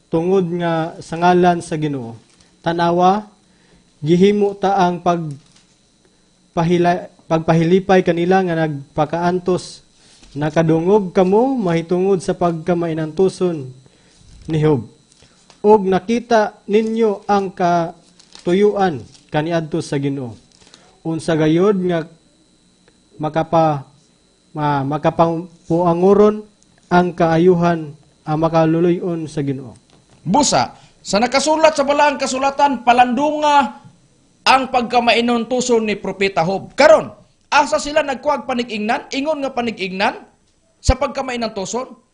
tungod nga sa ngalan sa Ginoo. Tanawa, gihimo ta ang pagpahilipay kanila nga nagpakaantos. Nakadungog kamo mahitungod sa pagkamainantuson ni Job. Og nakita ninyo ang katuyuan kaniadto sa Ginoo. Unsa gayod nga makapapuanguron ang kaayuhan ang makaluluyon sa Ginoo. Busa, sa nakasulat sa balaang kasulatan, palandunga ang pagkamainuntuson ni Propeta Job. Karon, asa sila nagkuhag panig-ingnan? Ingon nga panig-ingnan sa pagkamainantuson?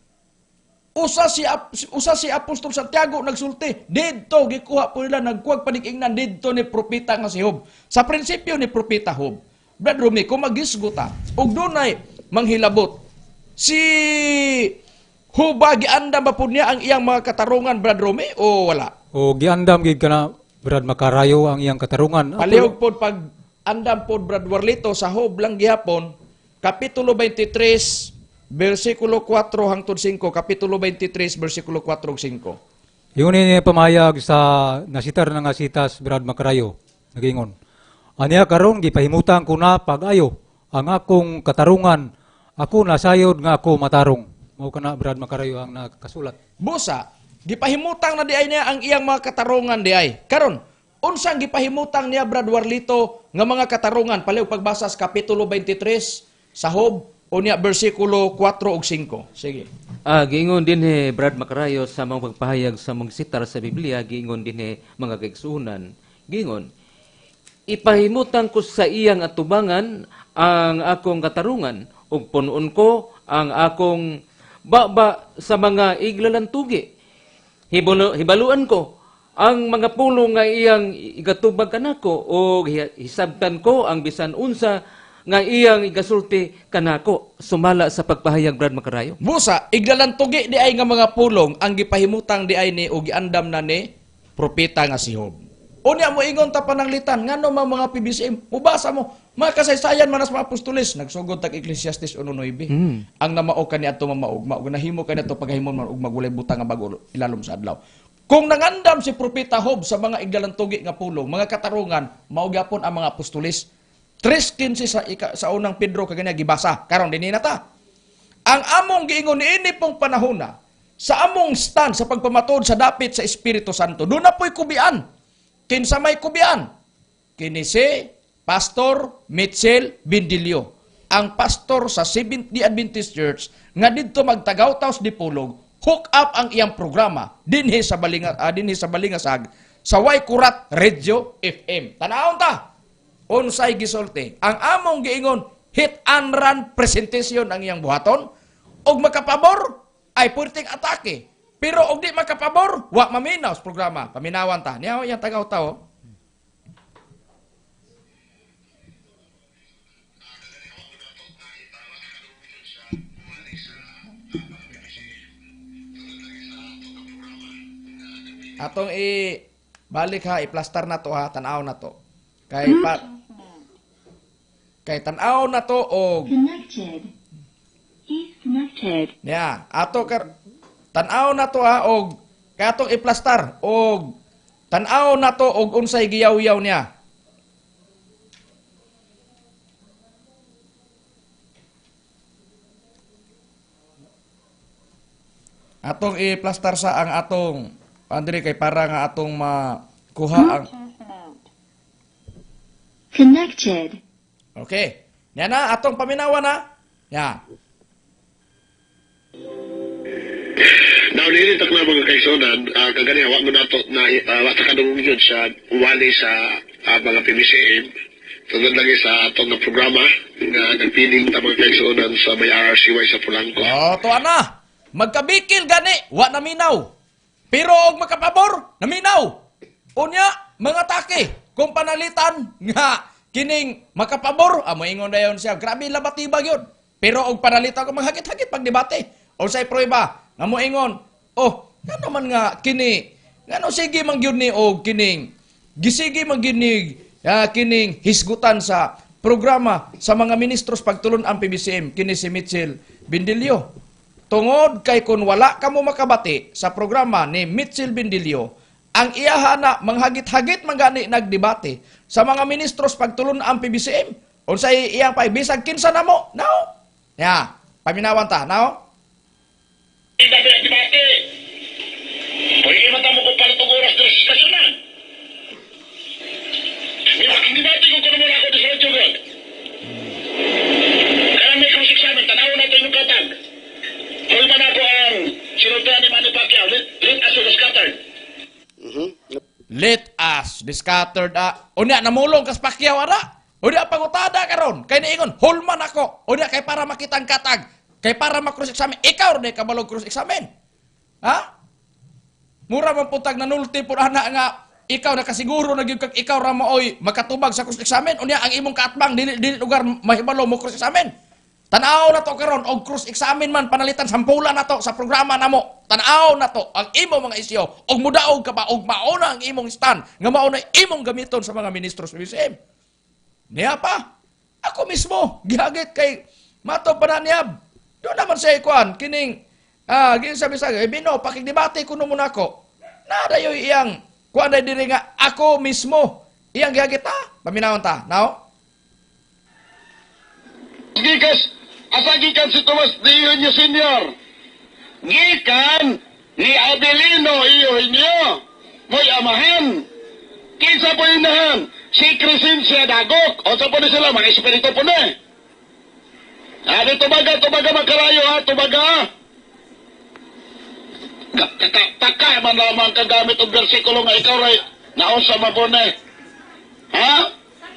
Usa si Apostol Santiago nagsulti, didto gikuha po nila nagkuhag panig-ingnan didto ni propeta nga si Job. Sa prinsipyo ni Propeta Job. Brad Rumi, kung magisguta og dunay manghilabot, si Job ba giandam ba pud niya ang iyang mga katarungan, Brad Rumi, o wala? O giandam gid kana, Brad Makarayo, ang iyang katarungan. Palihog pod pag andam pod, Brad Warlito, sa Job lang gihapon, kapitulo 23 versikulo 4 hangtod 5, kapitulo 23 versikulo 4 ug 5. Ingon ni pamayag sa nasitar na nga sitas, Brad Makarayo, nagingon. Aniya karon gipahimutang ko na pag-ayo ang akong katarungan, ako nasayod nga ako matarong. Mao kana, Brad Makarayo, ang nakasulat. Busa, gipahimutang na di ay niya ang iyang mga katarungan di ay. Karon, unsang gipahimutang niya, Brad Warlito, nga mga katarungan? Palihog pagbasa sa kapitulo 23 sa Job. Unya bersikulo 4 ug 5. Sige. Giingon dinhi, Brad Makarayo, sa mga pagpahayag sa mga sitar sa Biblia, giingon dinhi, mga kaigsuonan. Giingon, "Ipahimutang ko sa iyang atubangan ang akong katarungan ug punon ko ang akong baba sa mga iglalantugi. Hibaluan ko ang mga pulong nga iyang igatubag kanako ug hisabtan ko ang bisan unsa nga iyang igasulti kanako," sumala sa pagpahayag, Brad Makarayo. Busa, iglalantugi di ay nga mga pulong ang gipahimutang di ay ni o giandam na ni propeta nga si Job. Unya mo ingon ta pananglitan ngano mga mga PBCM, mubasa mo mga kasaysayan man sa mga apostoles, nagsugod tag Ecclesiastes 1:9. Ang namao kaniadto mamaugma ug nahimo kaniadto paghimon man ug magulay butang nga bago ilalom sa adlaw. Kung nangandam si propeta Job sa mga iglalantugi nga pulong, mga katarungan, mao gyapon ang mga apostoles. 3:15 sa unang Pedro kaganya gibasa. Karon dinhi na ta. Ang among giingon niini pong panahona sa among stand sa pagpamatuod sa dapit sa Espiritu Santo, doon na po'y kubian. Kinsa may kubian? Kini si Pastor Mitchell Bindilio, ang pastor sa Seventh-day Adventist Church nga didto magtagaw-taos di pulog, hook up ang iyang programa dinhi sa Balingasag sa Waikurat Radio FM. Tanawon ta. Unsay gisulti? Ang among giingon, hit and run presentation ang iyang buhaton. Og makapabor ay puwerteng atake. Pero og di makapabor, wa maminaw sa programa. Paminawan ta. Niya iyang tagaw-tawo. Atong i-balik ha, i-plaster na to ha, tan-aw na to. Kay pa, kay tan-aw na to og Connected. He's connected. Niya, ato kar tan-aw na to ha og kay atong i-plastar og tan-aw na to og unsay giyaw-yaw niya. Atong i-plastar sa ang atong Andre kay para nga atong makuha ang Connected. Okay. Niya na atong paminawan na. Ya. Now, niini takna mga kaigsuonan, kagani wa mo nato na wa ta kadungog yun sa wali sa mga PBCM. Tungod lagi sa atong nga programa nga nagpiling ta mga kaigsuonan sa may RRCY sa Polanco. Oh, tuwa na. Magkabikil gani, wa naminaw. Pero og makapabor, naminaw. Unya, mga take, kung panalitan nga kining makapabor, moingon dayon siya, grabe labatibag yun. Pero og panalitan ko maghagit-hagit pagdebate. O say prueba, nga moingon, oh, ngano man nga kini, ngano sige man gyud ni og kining gisige man gyud ni kining hisgutan sa programa sa mga ministros pagtulon ang PBCM kini si Mitchell Bindilio. Tungod kay kun wala kamo makabati sa programa ni Mitchell Bindilio, ang iyaha na manghagit-hagit man gani nagdebate sa mga ministros pagtulon ang PBCM. Unsay iyang pay bisag kinsa namo? Now. Ya, paminawan ta, now. Debate, debate. Pwede man tamo kung paano oras sa estasyonan. Ang debate ko kuno muna ako sa radyo God. Kaya may cross examine, tanawon natin yung katag. Hulman ako ang sinultihan ni Manny Pacquiao. Let us be scattered. Let us be scattered. Unya, namulong kas Pacquiao, ara. Unya, pangutada karon. Kay niingon, hulman ako. Unya, kay para makita ang katag. Kay para ma-cross examine. Ikaw rin kabalog cross examine. Ha? Mura man putag na nulti po ana nga ikaw nakasiguro na gyud kag ikaw ra maoy makatubag sa cross examine. Unya ang imong kaatbang dili dili lugar mahibalo mo cross examine. Tan-aw na to karon og cross examine man panalitan sampula na to sa programa namo. Tan-aw na to ang imong mga isyo og mudaog ka ba og mauna ang imong stand nga mauna imong gamiton sa mga ministro sa BCM. Niya pa ako mismo gihagit kay mato pa na niyab. Doon naman sa ikuan kining sabi sa bino pakigdebate kuno mo nako. Nadayoy iyang kuan day diri nga ako mismo iyang gihagit ta. Paminawon ta. Now. Gikas, asa gikan si Tomas de Eugenio Senior? Gikan ni Adelino Eugenio. Mo'y amahan. Kinsa po inahan? Si Crescencia Dagok. O sa po ni sila, mga espiritu po na. Ano, tubaga, tubaga makarayo ha, tubaga. Taka man lamang kagamit og bersikulo nga ikaw ray naunsa mabone. Ha?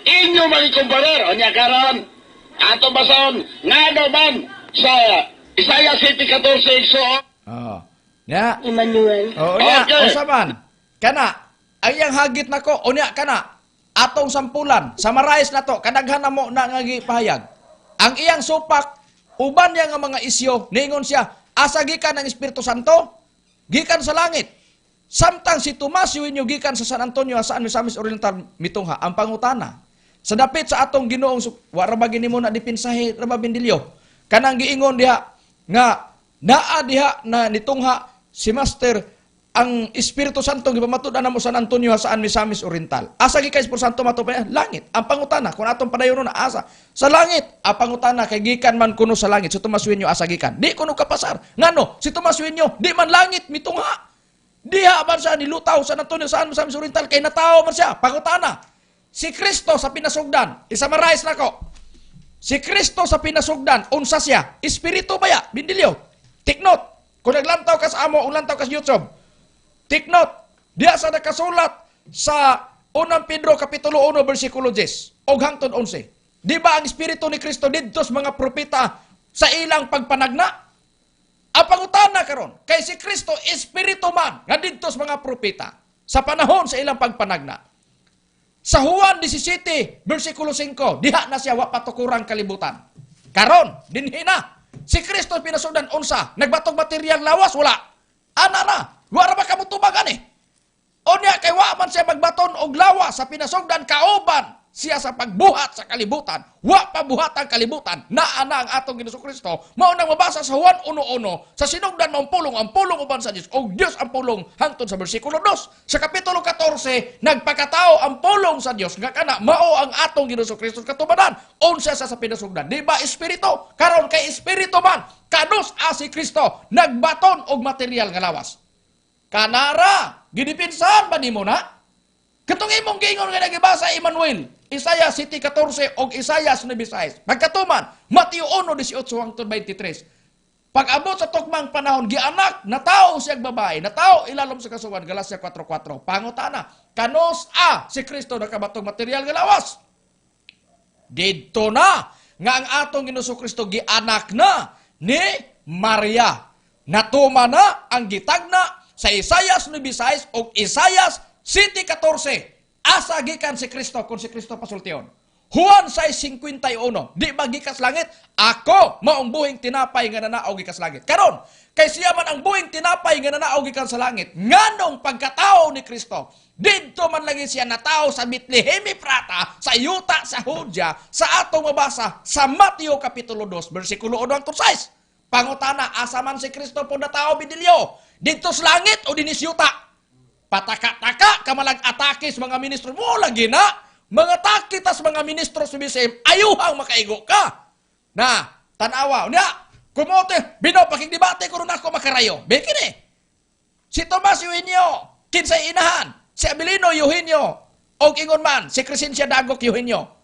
Inyo magikumparar. Onya karon ato basahon ngano man sa Isaiah 7:14 igsoon. Oh. Nya. Emmanuel. Oo nya, Okay. unsa man? Kana ang iyang hagit nako, unya kana atong sampulan, summarize na to, kadaghan na mo na nga gipahayag. Ang iyang supak uban niya nga mga isyo, niingon siya, asa gikan ang Espiritu Santo? Gikan sa langit. Samtang si Tomas Eugenio gikan sa San Antonio sa Misamis Oriental mitungha ang pangutana. Sa dapit sa atong Ginoong wa ra ba gini mo na dipinsahe ra ba Bindilyo? Kanang giingon diha nga naa diha na nitungha si Master ang Espiritu Santo gipamatud-an namo San Antonio sa Misamis Oriental. Asa gikan Espiritu Santo mato pa langit. Ang pangutana kung atong padayon na asa sa langit. Ang pangutana kay gikan man kuno sa langit. Si Tomas Eugenio asa gikan? Di kuno kapasar. Ngano si Tomas Eugenio di man langit mitungha. Diha man siya nilutaw San Antonio sa Misamis Oriental kay natawo man siya. Pangutana si Kristo sa pinasugdan. I-summarize nako. Si Kristo sa pinasugdan, unsa siya? Espiritu ba ya? Bindilyo. Take note. Kung naglantaw ka sa amo, ulantaw ka sa YouTube. Take note. Diha sa nakasulat sa Unang Pedro Kapitulo 1 versikulo 10 og hangtod 11. Di ba ang espiritu ni Kristo didto sa mga propeta sa ilang pagpanagna? Ang pangutana karon, kay si Kristo espiritu man nga didto sa mga propeta sa panahon sa ilang pagpanagna. Sa Juan 17, versikulo 5, diha na siya wa patukurang kalibutan. Karon, dinhi na. Si Kristo pinasugdan unsa, nagbatog material lawas wala. Ana na, wa ra ba kamo tubagan eh. Unya kay wa man siya magbaton og lawas sa pinasugdan kauban siya sa pagbuhat sa kalibutan. Wa pa buhat ang kalibutan. Naa na ang atong Ginoong Kristo. Mao nang mabasa sa Juan 1:1 sa sinugdan mao pulong ang pulong uban sa Dios og Dios ang pulong hangtod sa bersikulo 2. Sa kapitulo 14 nagpakatao ang pulong sa Dios nga kana mao ang atong Ginoong Kristo katubanan. Unsa sa pinasugdan? Di ba espiritu? Karon kay espiritu man kanus a si Kristo nagbaton og material nga lawas. Kanara, gidipinsahan ba nimo na? Katong imong giingon nga nagibasa Emmanuel, Isaiah 7:14 og Isaiah 9:6. Pagkatuman, Mateo 1:18 hangtod 23. Pag-abot sa tukmang panahon, gianak, natao siyang babae, natao ilalom sa kasuwan, Galacia 4:4. Pangutana, kanos a si Kristo nakabatong material nga lawas? Didto na nga ang atong Ginoong Kristo gianak na ni Maria. Natuma na ang gitagna sa Isaiah 9:6 og Isaiah 7:14. Asa gikan si Kristo kung si Kristo pasultion? Juan 6:51. Di ba gikas langit? Ako maong buhing tinapay nga nanaog gikas langit. Karon, kay siya man ang buhing tinapay nga nanaog gikan sa langit, nganong pagkatao ni Kristo, didto man lagi siya natao sa Bethlehem Ephrata, sa yuta sa Judea, sa atong mabasa sa Mateo Kapitulo 2, versikulo 1 hangtod 6. Pangutana, asa man si Kristo po natao bidilyo? Didto sa langit o dinis yuta? Pataka-taka kamalag atake sa mga ministro mo lagi na. Mga takitas mga ministro sa BCM, ayuhang makaigo ka. Na, tanawa. Unya, kumote, bino, pakigdebate ko rin ako makarayo. Bekin eh. Si Tomas Eugenio, kinsay inahan. Si Abilino Eugenio, og ingon man, si Crescencia Dagok Eugenio.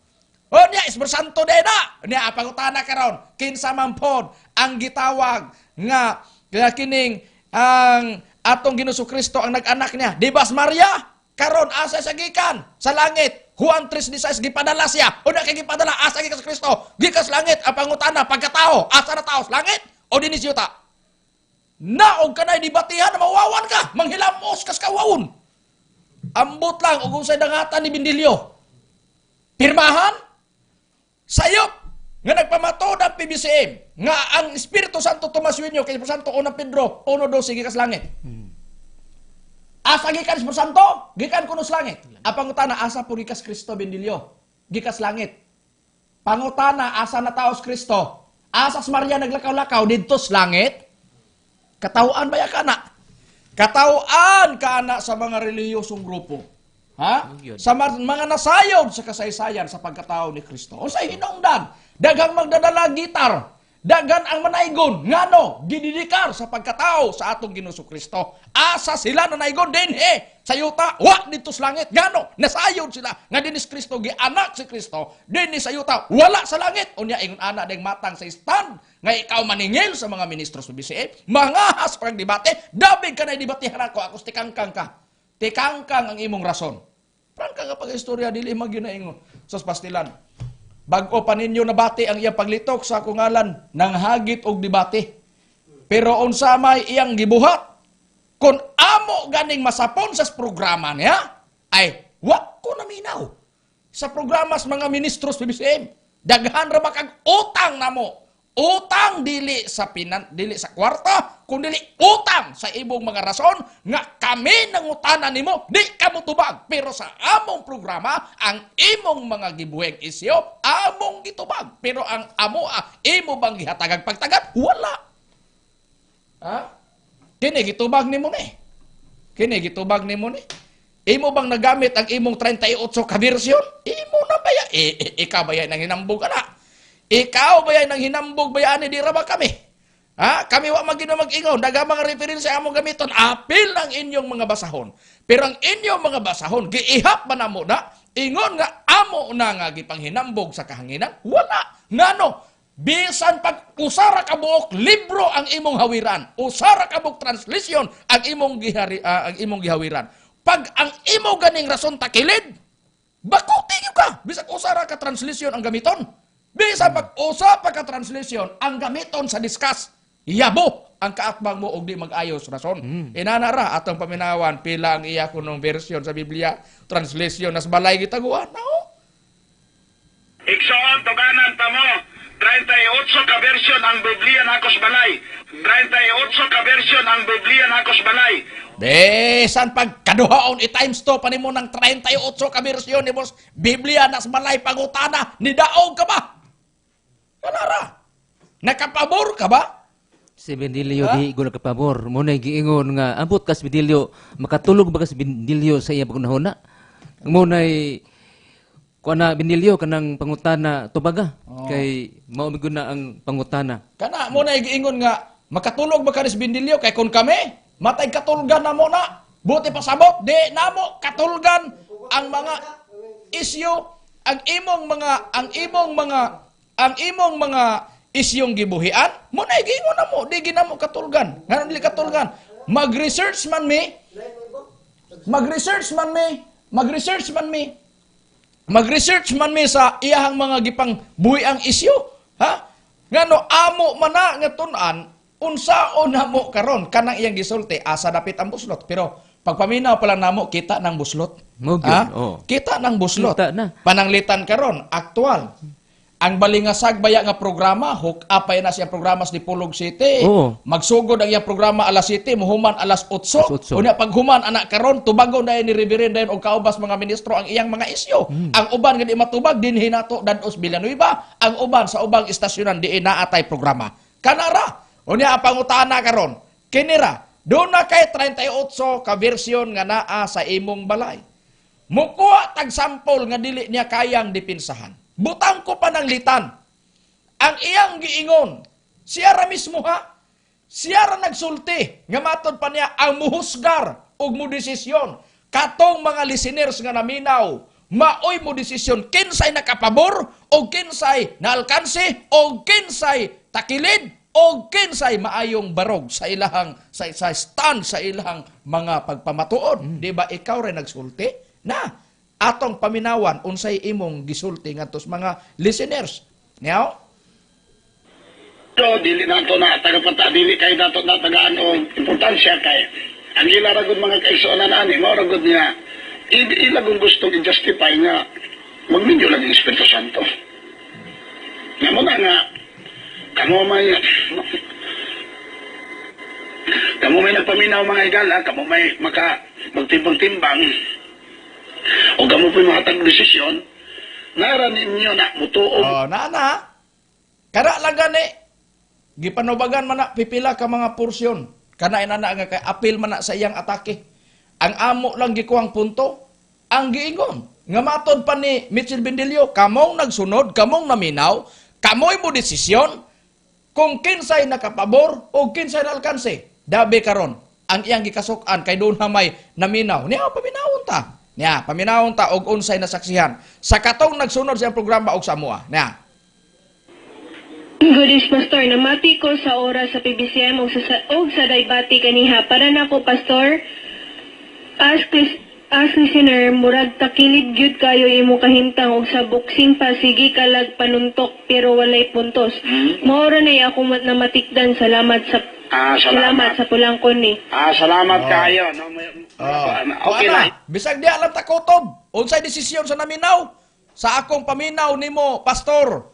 O niya, Espiritu Santo de na. Niya, pangutana karon, kinsa man pod ang gitawag nga kining ang atong Ginoong Kristo ang nag-anak niya. Di ba Maria? Karon asa sa gikan sa langit. Juan 3:16 gipadala siya. Una kay gipadala asa gikan sa Kristo? Gikan sa langit ang pangutana pagkatao, asa na tao sa langit o dinis yuta? Naog kanay dibatihan na mawawan ka, manghilamos kas kawawon. Ambot lang og unsay dangatan ni Bindilyo. Pirmahan? Sayop nga nagpamatod ang PBCM nga ang Espiritu Santo Tomas Eugenio kay Espiritu Santo unang Pedro 1:12 gikan sa langit. Asa gikan Espiritu Santo? Gikan kuno sa langit. Ang pangutana asa po gikas Kristo Bindilyo? Gikas langit. Pangutana asa na taos Kristo? Asa sa Maria naglakaw-lakaw didto sa langit? Katawaan ba ya kana? Katawaan kana sa mga reliyosong grupo. Ha? Sa mga nasayod sa kasaysayan sa pagkatao ni Kristo. O sa hinungdan, daghang magdadala gitar, Daghan ang manaigon ngano gididikar sa pagkatao sa atong Ginoong Kristo. Asa sila nanaigon dinhi sa yuta, wa didto sa langit. Ngano nasayod sila nga dinhi si Kristo, gianak si Kristo dinhi sa yuta, wala sa langit. Unya ingon ana ding matang sa stand nga ikaw maningil sa mga ministro sa BCM, mangahas pag debate, dabig ka na debatehan ako, ako tikangkang ka. Tikangkang ang imong rason. Prangka nga pag-istorya, dili magyud na ingon. Sos pastilan. Bag-o pa ninyo nabati ang iyang paglitok sa akong ngalan, nanghagit og debate. Pero unsa may iyang gibuhat? Kung amo ganing masapon sa programa niya, ay wa ko naminaw. Sa programa sa mga ministro sa PBCM, daghan ra ba kag utang namo? Utang dili sa pinan, dili sa kwarta, kun dili utang sa imong mga rason nga kami nangutana nimo, di ka motubag. Pero sa among programa, ang imong mga gibuhing isyo, among gitubag. Pero ang amoa, imo bang gihatagag pagtagat? Wala. Ha? Kini gitubag nimo ni. Kini gitubag nimo ni. Imo bang nagamit ang imong 38 ka version? Imo na baya? Ikaw baya nang hinambog ana? Ikaw baya nang hinambog baya ani, di ra ba kami? Ha? Kami wa man gyud mag-ingon, daghang mga referensya among gamiton, apil ang inyong mga basahon. Pero ang inyong mga basahon, giihap man namo na, ingon nga amo na nga gipanghinambog sa kahanginan? Wala. Ngano? Bisan pag usara ka buok libro ang imong hawiran, usara ka buok translation ang imong gihawiran. Pag ang imo ganing rason takilid, bakuti gyud ka. Bisag usara ka translation ang gamiton. Bisan pag usa pa ka translation ang gamiton sa discuss, yabo ang kaatbang mo og di mag-ayos rason. Inana ra atong paminawan pila ang iya kunong version sa Biblia, translation nas balay gitaguan nao. Igsoon, tuganan pa mo. 38 ka version ang Biblia nakos balay. 38 ka version ang Biblia nakos balay. Bisan pag kaduhaon i-times 2 pa nimo ng 38 ka version ni boss Biblia nas balay pangutana, nidaog ka ba? Kanara. Nakapabor ka ba? Si Bendilio Ha? di ko nakapabor. Mo na giingon nga ambot kas Bendilio, makatulog ba kas Bendilio sa iya pagunahona? Mo na kuan na Bendilio kanang pangutana tubaga kay mao mi na ang pangutana. Kana mo na giingon nga makatulog ba ka ni Bindilyo kay kun kami matay katulgan na mo na. Buti pasabot di namo katulgan ang mga isyu, ang imong mga isyong gibuhian. Mo na giingon na mo di ginamo katulgan. Ngano dili katulgan? Mag-research man mi, mag-research man mi, mag-research man mi, mag-research man mi sa iyahang mga gipang buhi ang isyu. Ha? Ngano amo man na nga tun-an unsaon namo karon kanang iyang gisulti, asa dapit ang buslot. Pero pagpaminaw pa lang namo, kita ng buslot. Mo gyud, Ha? oo. Kita ng buslot. Kita na. Pananglitan karon aktual. Ang Balingasag baya nga programa, hook up pa na siya programa sa Dipolog City. Magsugod ang iyang programa alas 7, muhuman alas 8. Alas 8. Unya paghuman anak karon tubagon dayon ni Reverend dayon og kaubas mga ministro ang iyang mga isyu. Ang uban nga di matubag dinhi nato dados Villanueva, ang uban sa ubang istasyonan diin naa tay programa. Kanara. Unya ang pangutana karon, kinira doon na kay 38 ka version nga naa sa imong balay. Mukuha tag sample nga dili niya kayang dipinsahan. Butang ko pa ng litan. Ang iyang giingon, siya ra mismo ha. Siya ra nagsulti nga matod pa niya ang muhusgar og mo desisyon. Katong mga listeners nga naminaw, maoy mo desisyon kinsay nakapabor o kinsay naalkanse o kinsay takilid o kinsay maayong barog sa ilahang sa stand sa ilahang mga pagpamatuod. Di ba ikaw rin nagsulti na atong paminawan unsay imong gisulti ngadto sa mga listeners? Niyaw? So, dili nato na tagapata, dili kay nato na tagaan og importansya kay ang ila ra gud mga kaigsuonan ani mao ra gud niya ila gud gustong i-justify nga magminyo lang ang Espiritu Santo. Nga mo na nga kamo may nagpaminaw, mga higala, kamo may maka magtimbang-timbang o kamo po'y mahatag desisyon nara ninyo na mutuo. Oh, na na. Kana lang gani. Gipanubagan man na pipila ka mga porsyon. Kana inana nga kay apil man na sa iyang atake. Ang amo lang gikuhang punto ang giingon nga matod pa ni Mitchell Bendilio, kamong nagsunod, kamong naminaw, kamoy mo desisyon. Kung kinsay nakapabor o kinsay naalkanse. Dabi karon ang iyang gikasuk-an kay doon na may naminaw. Niya paminawon ta. Niya paminawon ta og unsay nasaksihan sa katong nagsunod sa iyang programa og sa amoa. Niya. Good is Pastor, namati ko sa oras sa PBCM og sa Daybati kaniha. Para nako, Pastor, as listener, murag takilid gyud kayo imo kahimtang og sa boxing pa sige kalag panuntok pero walay puntos. Mao ra nay ako namatikdan. Salamat sa Ah, salamat salamat. sa pulangkon ni. Ah, salamat kayo. No, okay Kuana, na. bisag di alam ta kutob. Unsay desisyon sa naminaw? Sa akong paminaw nimo, Pastor.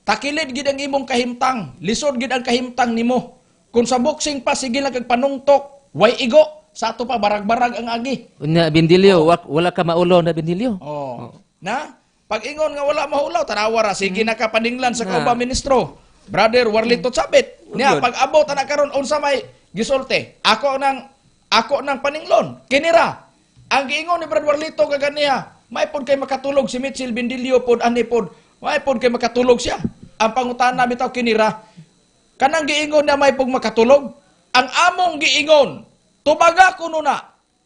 Takilid gid ang imong kahimtang. Lisod gid ang kahimtang nimo. Kung sa boxing pa sige lang kag panungtok, way igo. Sa ato pa barag-barag ang agi. Unya Bindilyo, wala ka maulaw na, Bindilyo. Oh. Na? Pag ingon nga wala mahulaw, tanawa ra sige na ka paninglan sa Na. kauban ministro. Brother Warlito Chabit. Niya Good. pag abot ana karon unsa may gisulti? Ako nang paninglon. Kinira. Ang giingon ni Brad Warlito kaganiha, may pod kay makatulog si Mitchell Bindilyo pod ani pod. May pod kay makatulog siya. Ang pangutana bitaw kinira. Kanang giingon na may pug makatulog, ang among giingon, tubaga kuno na,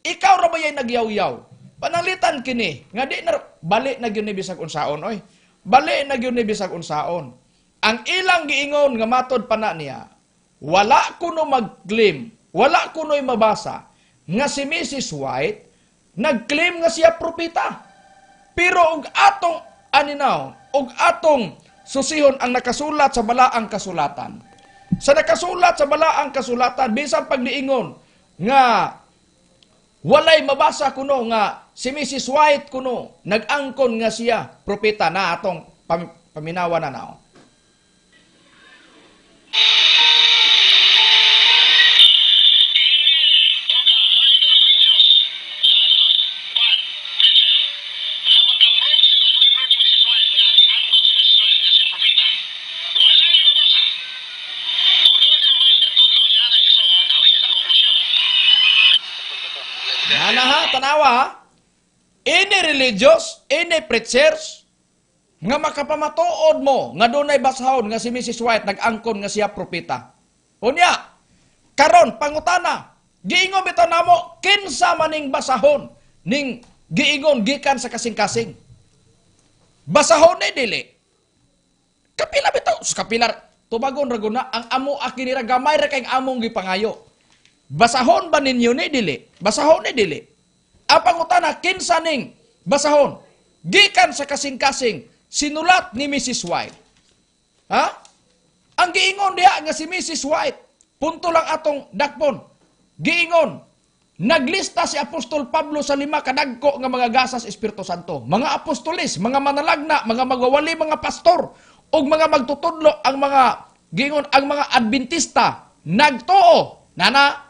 ikaw ra ba yay nagyaw-yaw? Pananglitan kini, nga di na, bali na gyud ni bisag unsaon oy. Bali na gyud ni bisag unsaon. Ang ilang giingon nga matod pa na niya, wala kuno mag-claim, wala kuno'y mabasa nga si Mrs. White nag-claim nga siya propeta. Pero og atong aninaw, og atong susihon ang nakasulat sa balaang kasulatan. Sa nakasulat sa balaang kasulatan, bisan pagdiingon nga walay mabasa kuno nga si Mrs. White kuno nag-angkon nga siya propeta na atong paminawa na nao. Nana ha, tanawa ha. Any religious, any preachers, nga makapamatuod mo nga dunay basahon nga si Mrs. White nag-angkon nga siya propeta. Unya, karon pangutana, giingon bitaw namo kinsa maning basahon ning giingon gikan sa kasing-kasing. Basahon ni dili. Kapila bitaw, sa kapila tubagon ra guna ang amo aki nira gamay ra kay among gipangayo. Basahon ba ninyo ni dili? Basahon ni dili? Ang pangutana kinsa ning basahon? Gikan sa kasing-kasing sinulat ni Mrs. White. Ha? Ang giingon diha nga si Mrs. White, punto lang atong dakpon. Giingon, naglista si Apostol Pablo sa lima kadagko nga mga gasas Espiritu Santo. Mga apostolis, mga manalagna, mga magwawali, mga pastor, ug mga magtutudlo ang mga giingon ang mga Adventista nagtuo. Nana,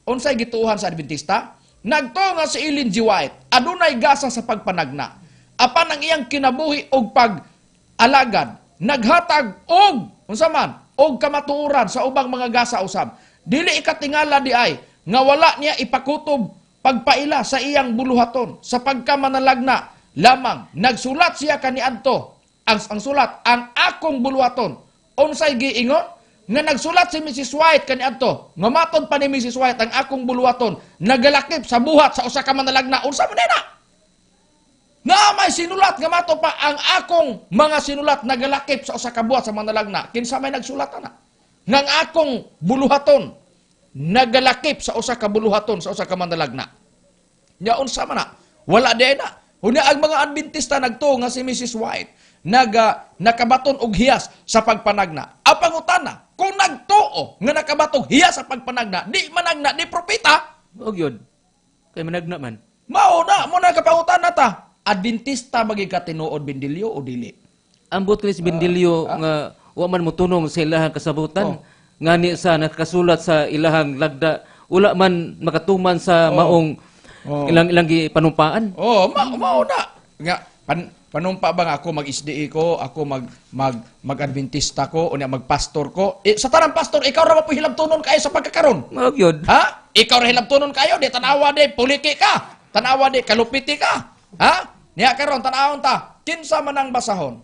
unsay gituohan sa Adventista? Nagtuo nga si Ellen G. White adunay gasa sa pagpanagna. Apan ang iyang kinabuhi og pag-alagad, naghatag og unsa man og kamatuoran sa ubang mga gasa usab. Dili ikatingala di ay nga wala niya ipakutob pagpaila sa iyang buluhaton sa pagkamanalagna lamang nagsulat siya kaniadto ang sulat ang akong buluhaton. Unsay giingon nga nagsulat si Mrs. White kaniadto nga matod pa ni Mrs. White ang akong buluhaton nagalakip sa buhat sa usa ka manalagna? Unsa man na nga may sinulat nga mato pa ang akong mga sinulat nagalakip sa usa ka buhat sa manalagna? Kinsa may nagsulat ana nga ang akong buluhaton nagalakip sa usa ka buluhaton sa usa ka manalagna? Nya unsa man na? Wala di na. Unya ang mga Adventista nagtuo nga si Mrs. White nakabaton og hiyas sa pagpanagna. Ang pangutana, kung nagtuo nga nakabatong hiyas sa pagpanagna, di managna di propeta? Og yun. Kay managna man. Mao na, mo na kapangutana ta. Adventista maging katinuod, Bindilyo, o dili? Ambot kini si Bindilyo nga wa man motunong sa ilahang kasabutan. Ngani sa nakasulat sa ilahang lagda, wala man makatuman sa maong ilang ilang gipanumpaan. Oh, mao na. Nga panumpa ba nga ako mag-SDA ko, ako mag mag mag-Adventista ko, unya magpastor ko. Eh, sa tanang pastor, ikaw ra ba po hilabtonon kayo sa pagkakaron? Mao gyud. Ha? Ikaw ra hilabtonon kayo, di tanawa di puliki ka. Tanawa di kalupiti ka. Ha? Niya karon tanawon ta, kinsa man ang basahon?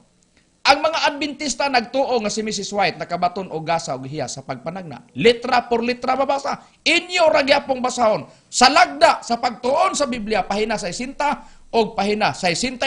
Ang mga Adventista nagtuo nga si Mrs. White nakabaton og gasa og hiyas sa pagpanagna. Litra por litra mabasa. Inyo ra gyapong basahon. Sa lagda sa pagtuon sa Biblia, pahina 60 og pahina 61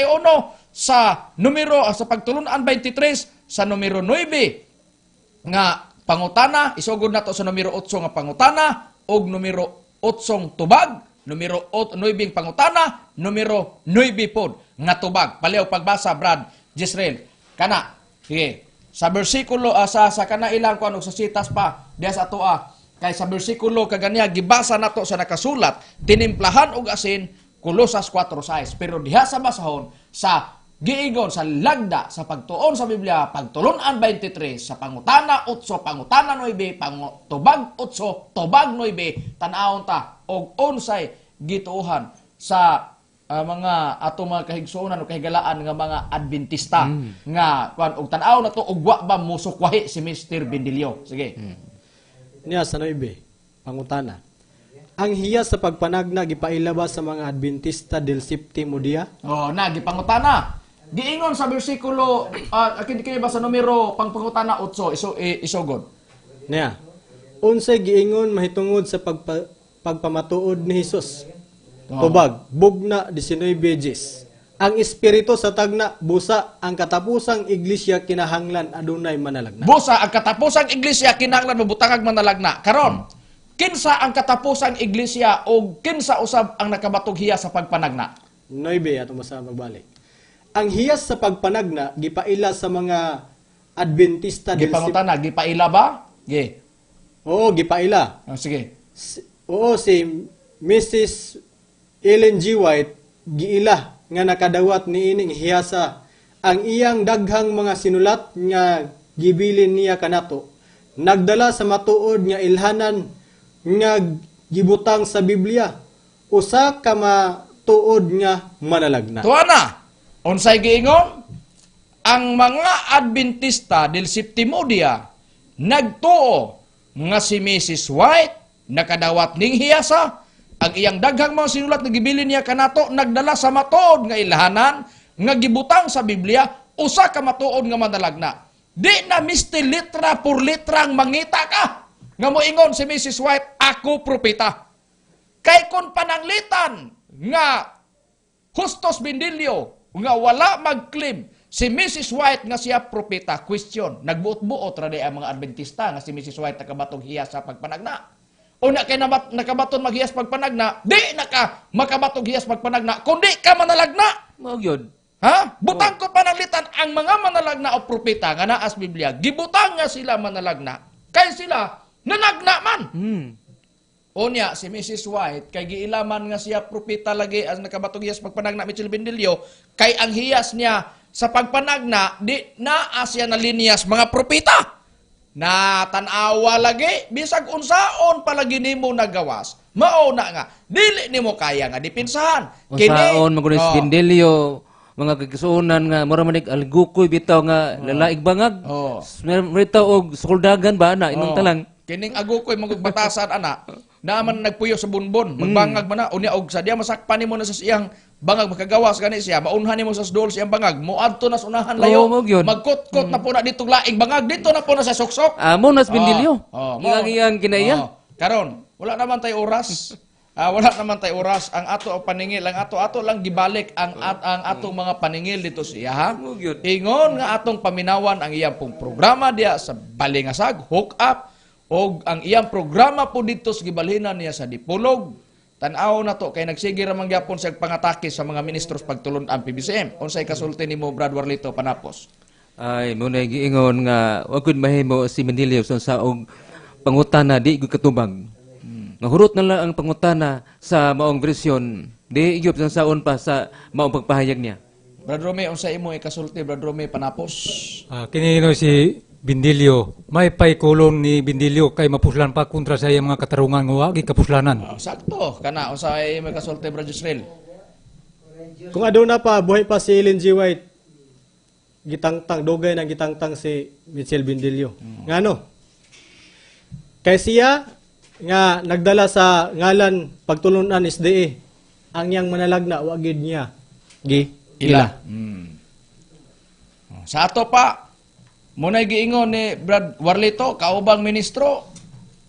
sa numero sa pagtulunan 23 sa numero 9 nga pangutana, isugod nato sa numero 8 nga pangutana og numero 8 tubag, numero 9 pangutana, numero 9 pod nga tubag. Paliw pagbasa, Brad Jisrael. Kana, sige. Sa bersikulo sa kana ilang kuan og sa sitas pa diya sa atoa, kay sa bersikulo kaganiya gibasa nato sa nakasulat, tinimplahan og asin, Kolosas 4:6. Pero diha sa basahon sa giingon sa lagda sa pagtuon sa Biblia, pagtulunan 23 sa pangutana 8, pangutana 9, tubag 8, tubag 9, tan-awon ta og unsay gituohan sa mga ato mga kahigsuonan o kahigalaan nga mga Adventista nga kuan og tan-aw na to og wa ba musukwahi si Mr. Bendilio. Sige. Niya sa 9, pangutana. Ang hiyas sa pagpanagna gipaila ba sa mga Adventista del Septimo Dia? Oh, na gipangutana. Giingon sa bersikulo kini ba sa numero pangpangutana 8 isugod. Niya. Unsay giingon mahitungod sa pagpamatuod ni Hesus? Oh. Tubag, bugna 19. Ang espiritu sa tagna busa ang katapusang iglesia kinahanglan adunay manalagna. Busa ang katapusang iglesia kinahanglan mabutangag manalagna. Karon, kinsa ang katapusang iglesia o kinsa usab ang nakabatog hiya sa pagpanagna? 9 atong basa magbalik. Ang hiyas sa pagpanagna gipaila sa mga Adventista del Gipangutana, gipaila ba? Ge. Oo, gipaila. Oh, sige. Oo, si Mrs. Ellen G. White giila nga nakadawat niining hiyasa ang iyang daghang mga sinulat nga gibilin niya kanato nagdala sa matuod nga ilhanan nga gibutang sa Biblia usa ka matuod nga manalagna. Tuwa na. Unsay giingon? Ang mga Adventista del Septimo Dia nagtuo nga si Mrs. White nakadawat ning hiyasa ang iyang daghang mga sinulat nga gibilin niya kanato nagdala sa matuod nga ilhanan nga gibutang sa Biblia usa ka matuod nga manalagna. Di na misti litra por litrang mangita ka nga moingon si Mrs. White ako propeta. Kay kun pananglitan nga Justos Bendilio nga wala mag-claim si Mrs. White nga siya propeta, question, nagbuot-buot ra di ang mga Adventista nga si Mrs. White nakabatong hiyas sa pagpanagna. Una kay nakabaton maghiyas pagpanagna, di naka makabatong hiyas pagpanagna, kundi ka manalagna. Mao gyud. Ha? Butang ko pananglitan ang mga manalagna o propeta nga naa sa Biblia, gibutang nga sila manalagna kay sila nanagna man. Unya si Mrs. White kay giilaman nga siya propeta lagi ang nakabatong hiyas pagpanagna Mitchell Bendilio, kay ang hiyas niya sa pagpanagna di naa siya na linyas mga propeta. Na tan-awa lagi bisag unsaon palagi nimo nagawas, mao na nga dili nimo kaya nga dipinsahan. Unsaon man kuno si Bendilio mga kagisuonan nga mura man nig algukoy bitaw nga lalaig bangag. Bitaw og sukuldagan ba ana inong talang. Kining agukoy magugbatasan ana, naaman nagpuyo sa bunbon, magbangag man na unya og sa diya masakpan nimo na sa siyang bangag makagawas gani siya, maunhan nimo sa duol siyang bangag, moadto na sa unahan layo, magkutkot na po na ditong laing bangag, dito na po na sa suksok. Amo na sa Bendilio. Iyang kinaiya. Karon, wala naman tay oras. Wala naman tay oras. Ang ato ang paningil, ang ato lang gibalik ang ang atong mga paningil dito sa iya, ha? Ingon nga atong paminawan ang iyang pong programa diya sa Balingasag, Hook Up, og ang iyang programa po dito sa gibalhinan niya sa Dipolog. Tan-aw na to kay nagsige ra man gyapon siya pangatake sa mga ministros pagtulon-an PBCM. Unsay kasulti nimo Brad Warlito panapos? Ay mo na giingon nga wa gud mahimo si Bendilio sa og pangutana di gud katubag. Nahurot na lang ang pangutana sa maong versyon, di gyud saon pa sa maong pagpahayag niya. Brad Rome, unsay imo ikasulti Brad Rome panapos? Kini no si Bendilio, may paikulon ni Bendilio kay mapuslan pa kontra sa iyang mga katarungan nga wa gikapuslanan. Sakto kana unsay imo ikasulti Brad Israel? Kung aduna pa buhay pa si Ellen G. White, gitangtang dugay nang gitangtang si Mitchell Bendilio. Ngano? Kay siya nga nagdala sa ngalan pagtulunan SDA, ang iyang manalagna wa gid niya gi ila. Sa ato pa, muna'y giingon ni Brad Warlito, kaubang ministro,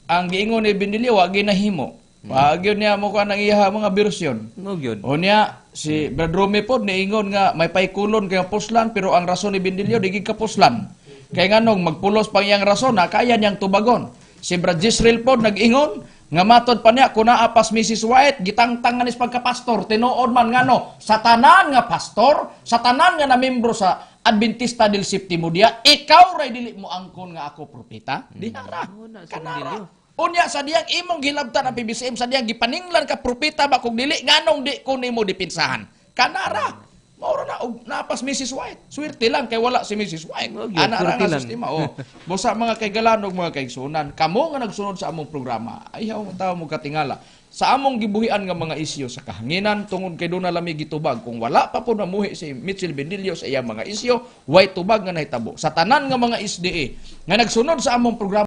ang giingon ni Bendilio, wa ginahimo. Wa gyud niya mo ang iya mga bersyon. Mo gyud. O niya, si Brad Rumi pod niingon nga may paikulon kay puslan, pero ang rason ni Bendilio di gid kapuslan. Kay nganong magpulos pang iyang rason na kaya niyang tubagon. Si Brad Jisreel pod nag-ingon nga matod pa niya kung naa pas Mrs. White gitangtang nga nis pagkapastor, tinuod man ngano sa tanan nga pastor, sa tanan nga namembro sa Adventista del Septimo Dia, ikaw ray dili mo angkon nga ako propeta. Dinara. Kanara. Unya sa diyang imong gilabtan ang PBCM, sa diyang gipaninglan ka propeta ba, kung dili nganong di ko nimo dipinsahan. Kanara. Maura na og napas Mrs. White. Swerte lang kay wala si Mrs. White. Oh, gyud, Ana ra swerte nga lang. sistema. Oh. Busa mga kaigalan ug mga kaigsunan, kamo nga nagsunod sa among programa, ayaw mo tao mo katingala sa among gibuhian nga mga isyu sa kahanginan tungod kay duna lami gitubag. Kung wala pa po namuhi si Mitchell Bendilio sa iyang mga isyu, way tubag nga nahitabo. Sa tanan nga mga SDA nga nagsunod sa among programa,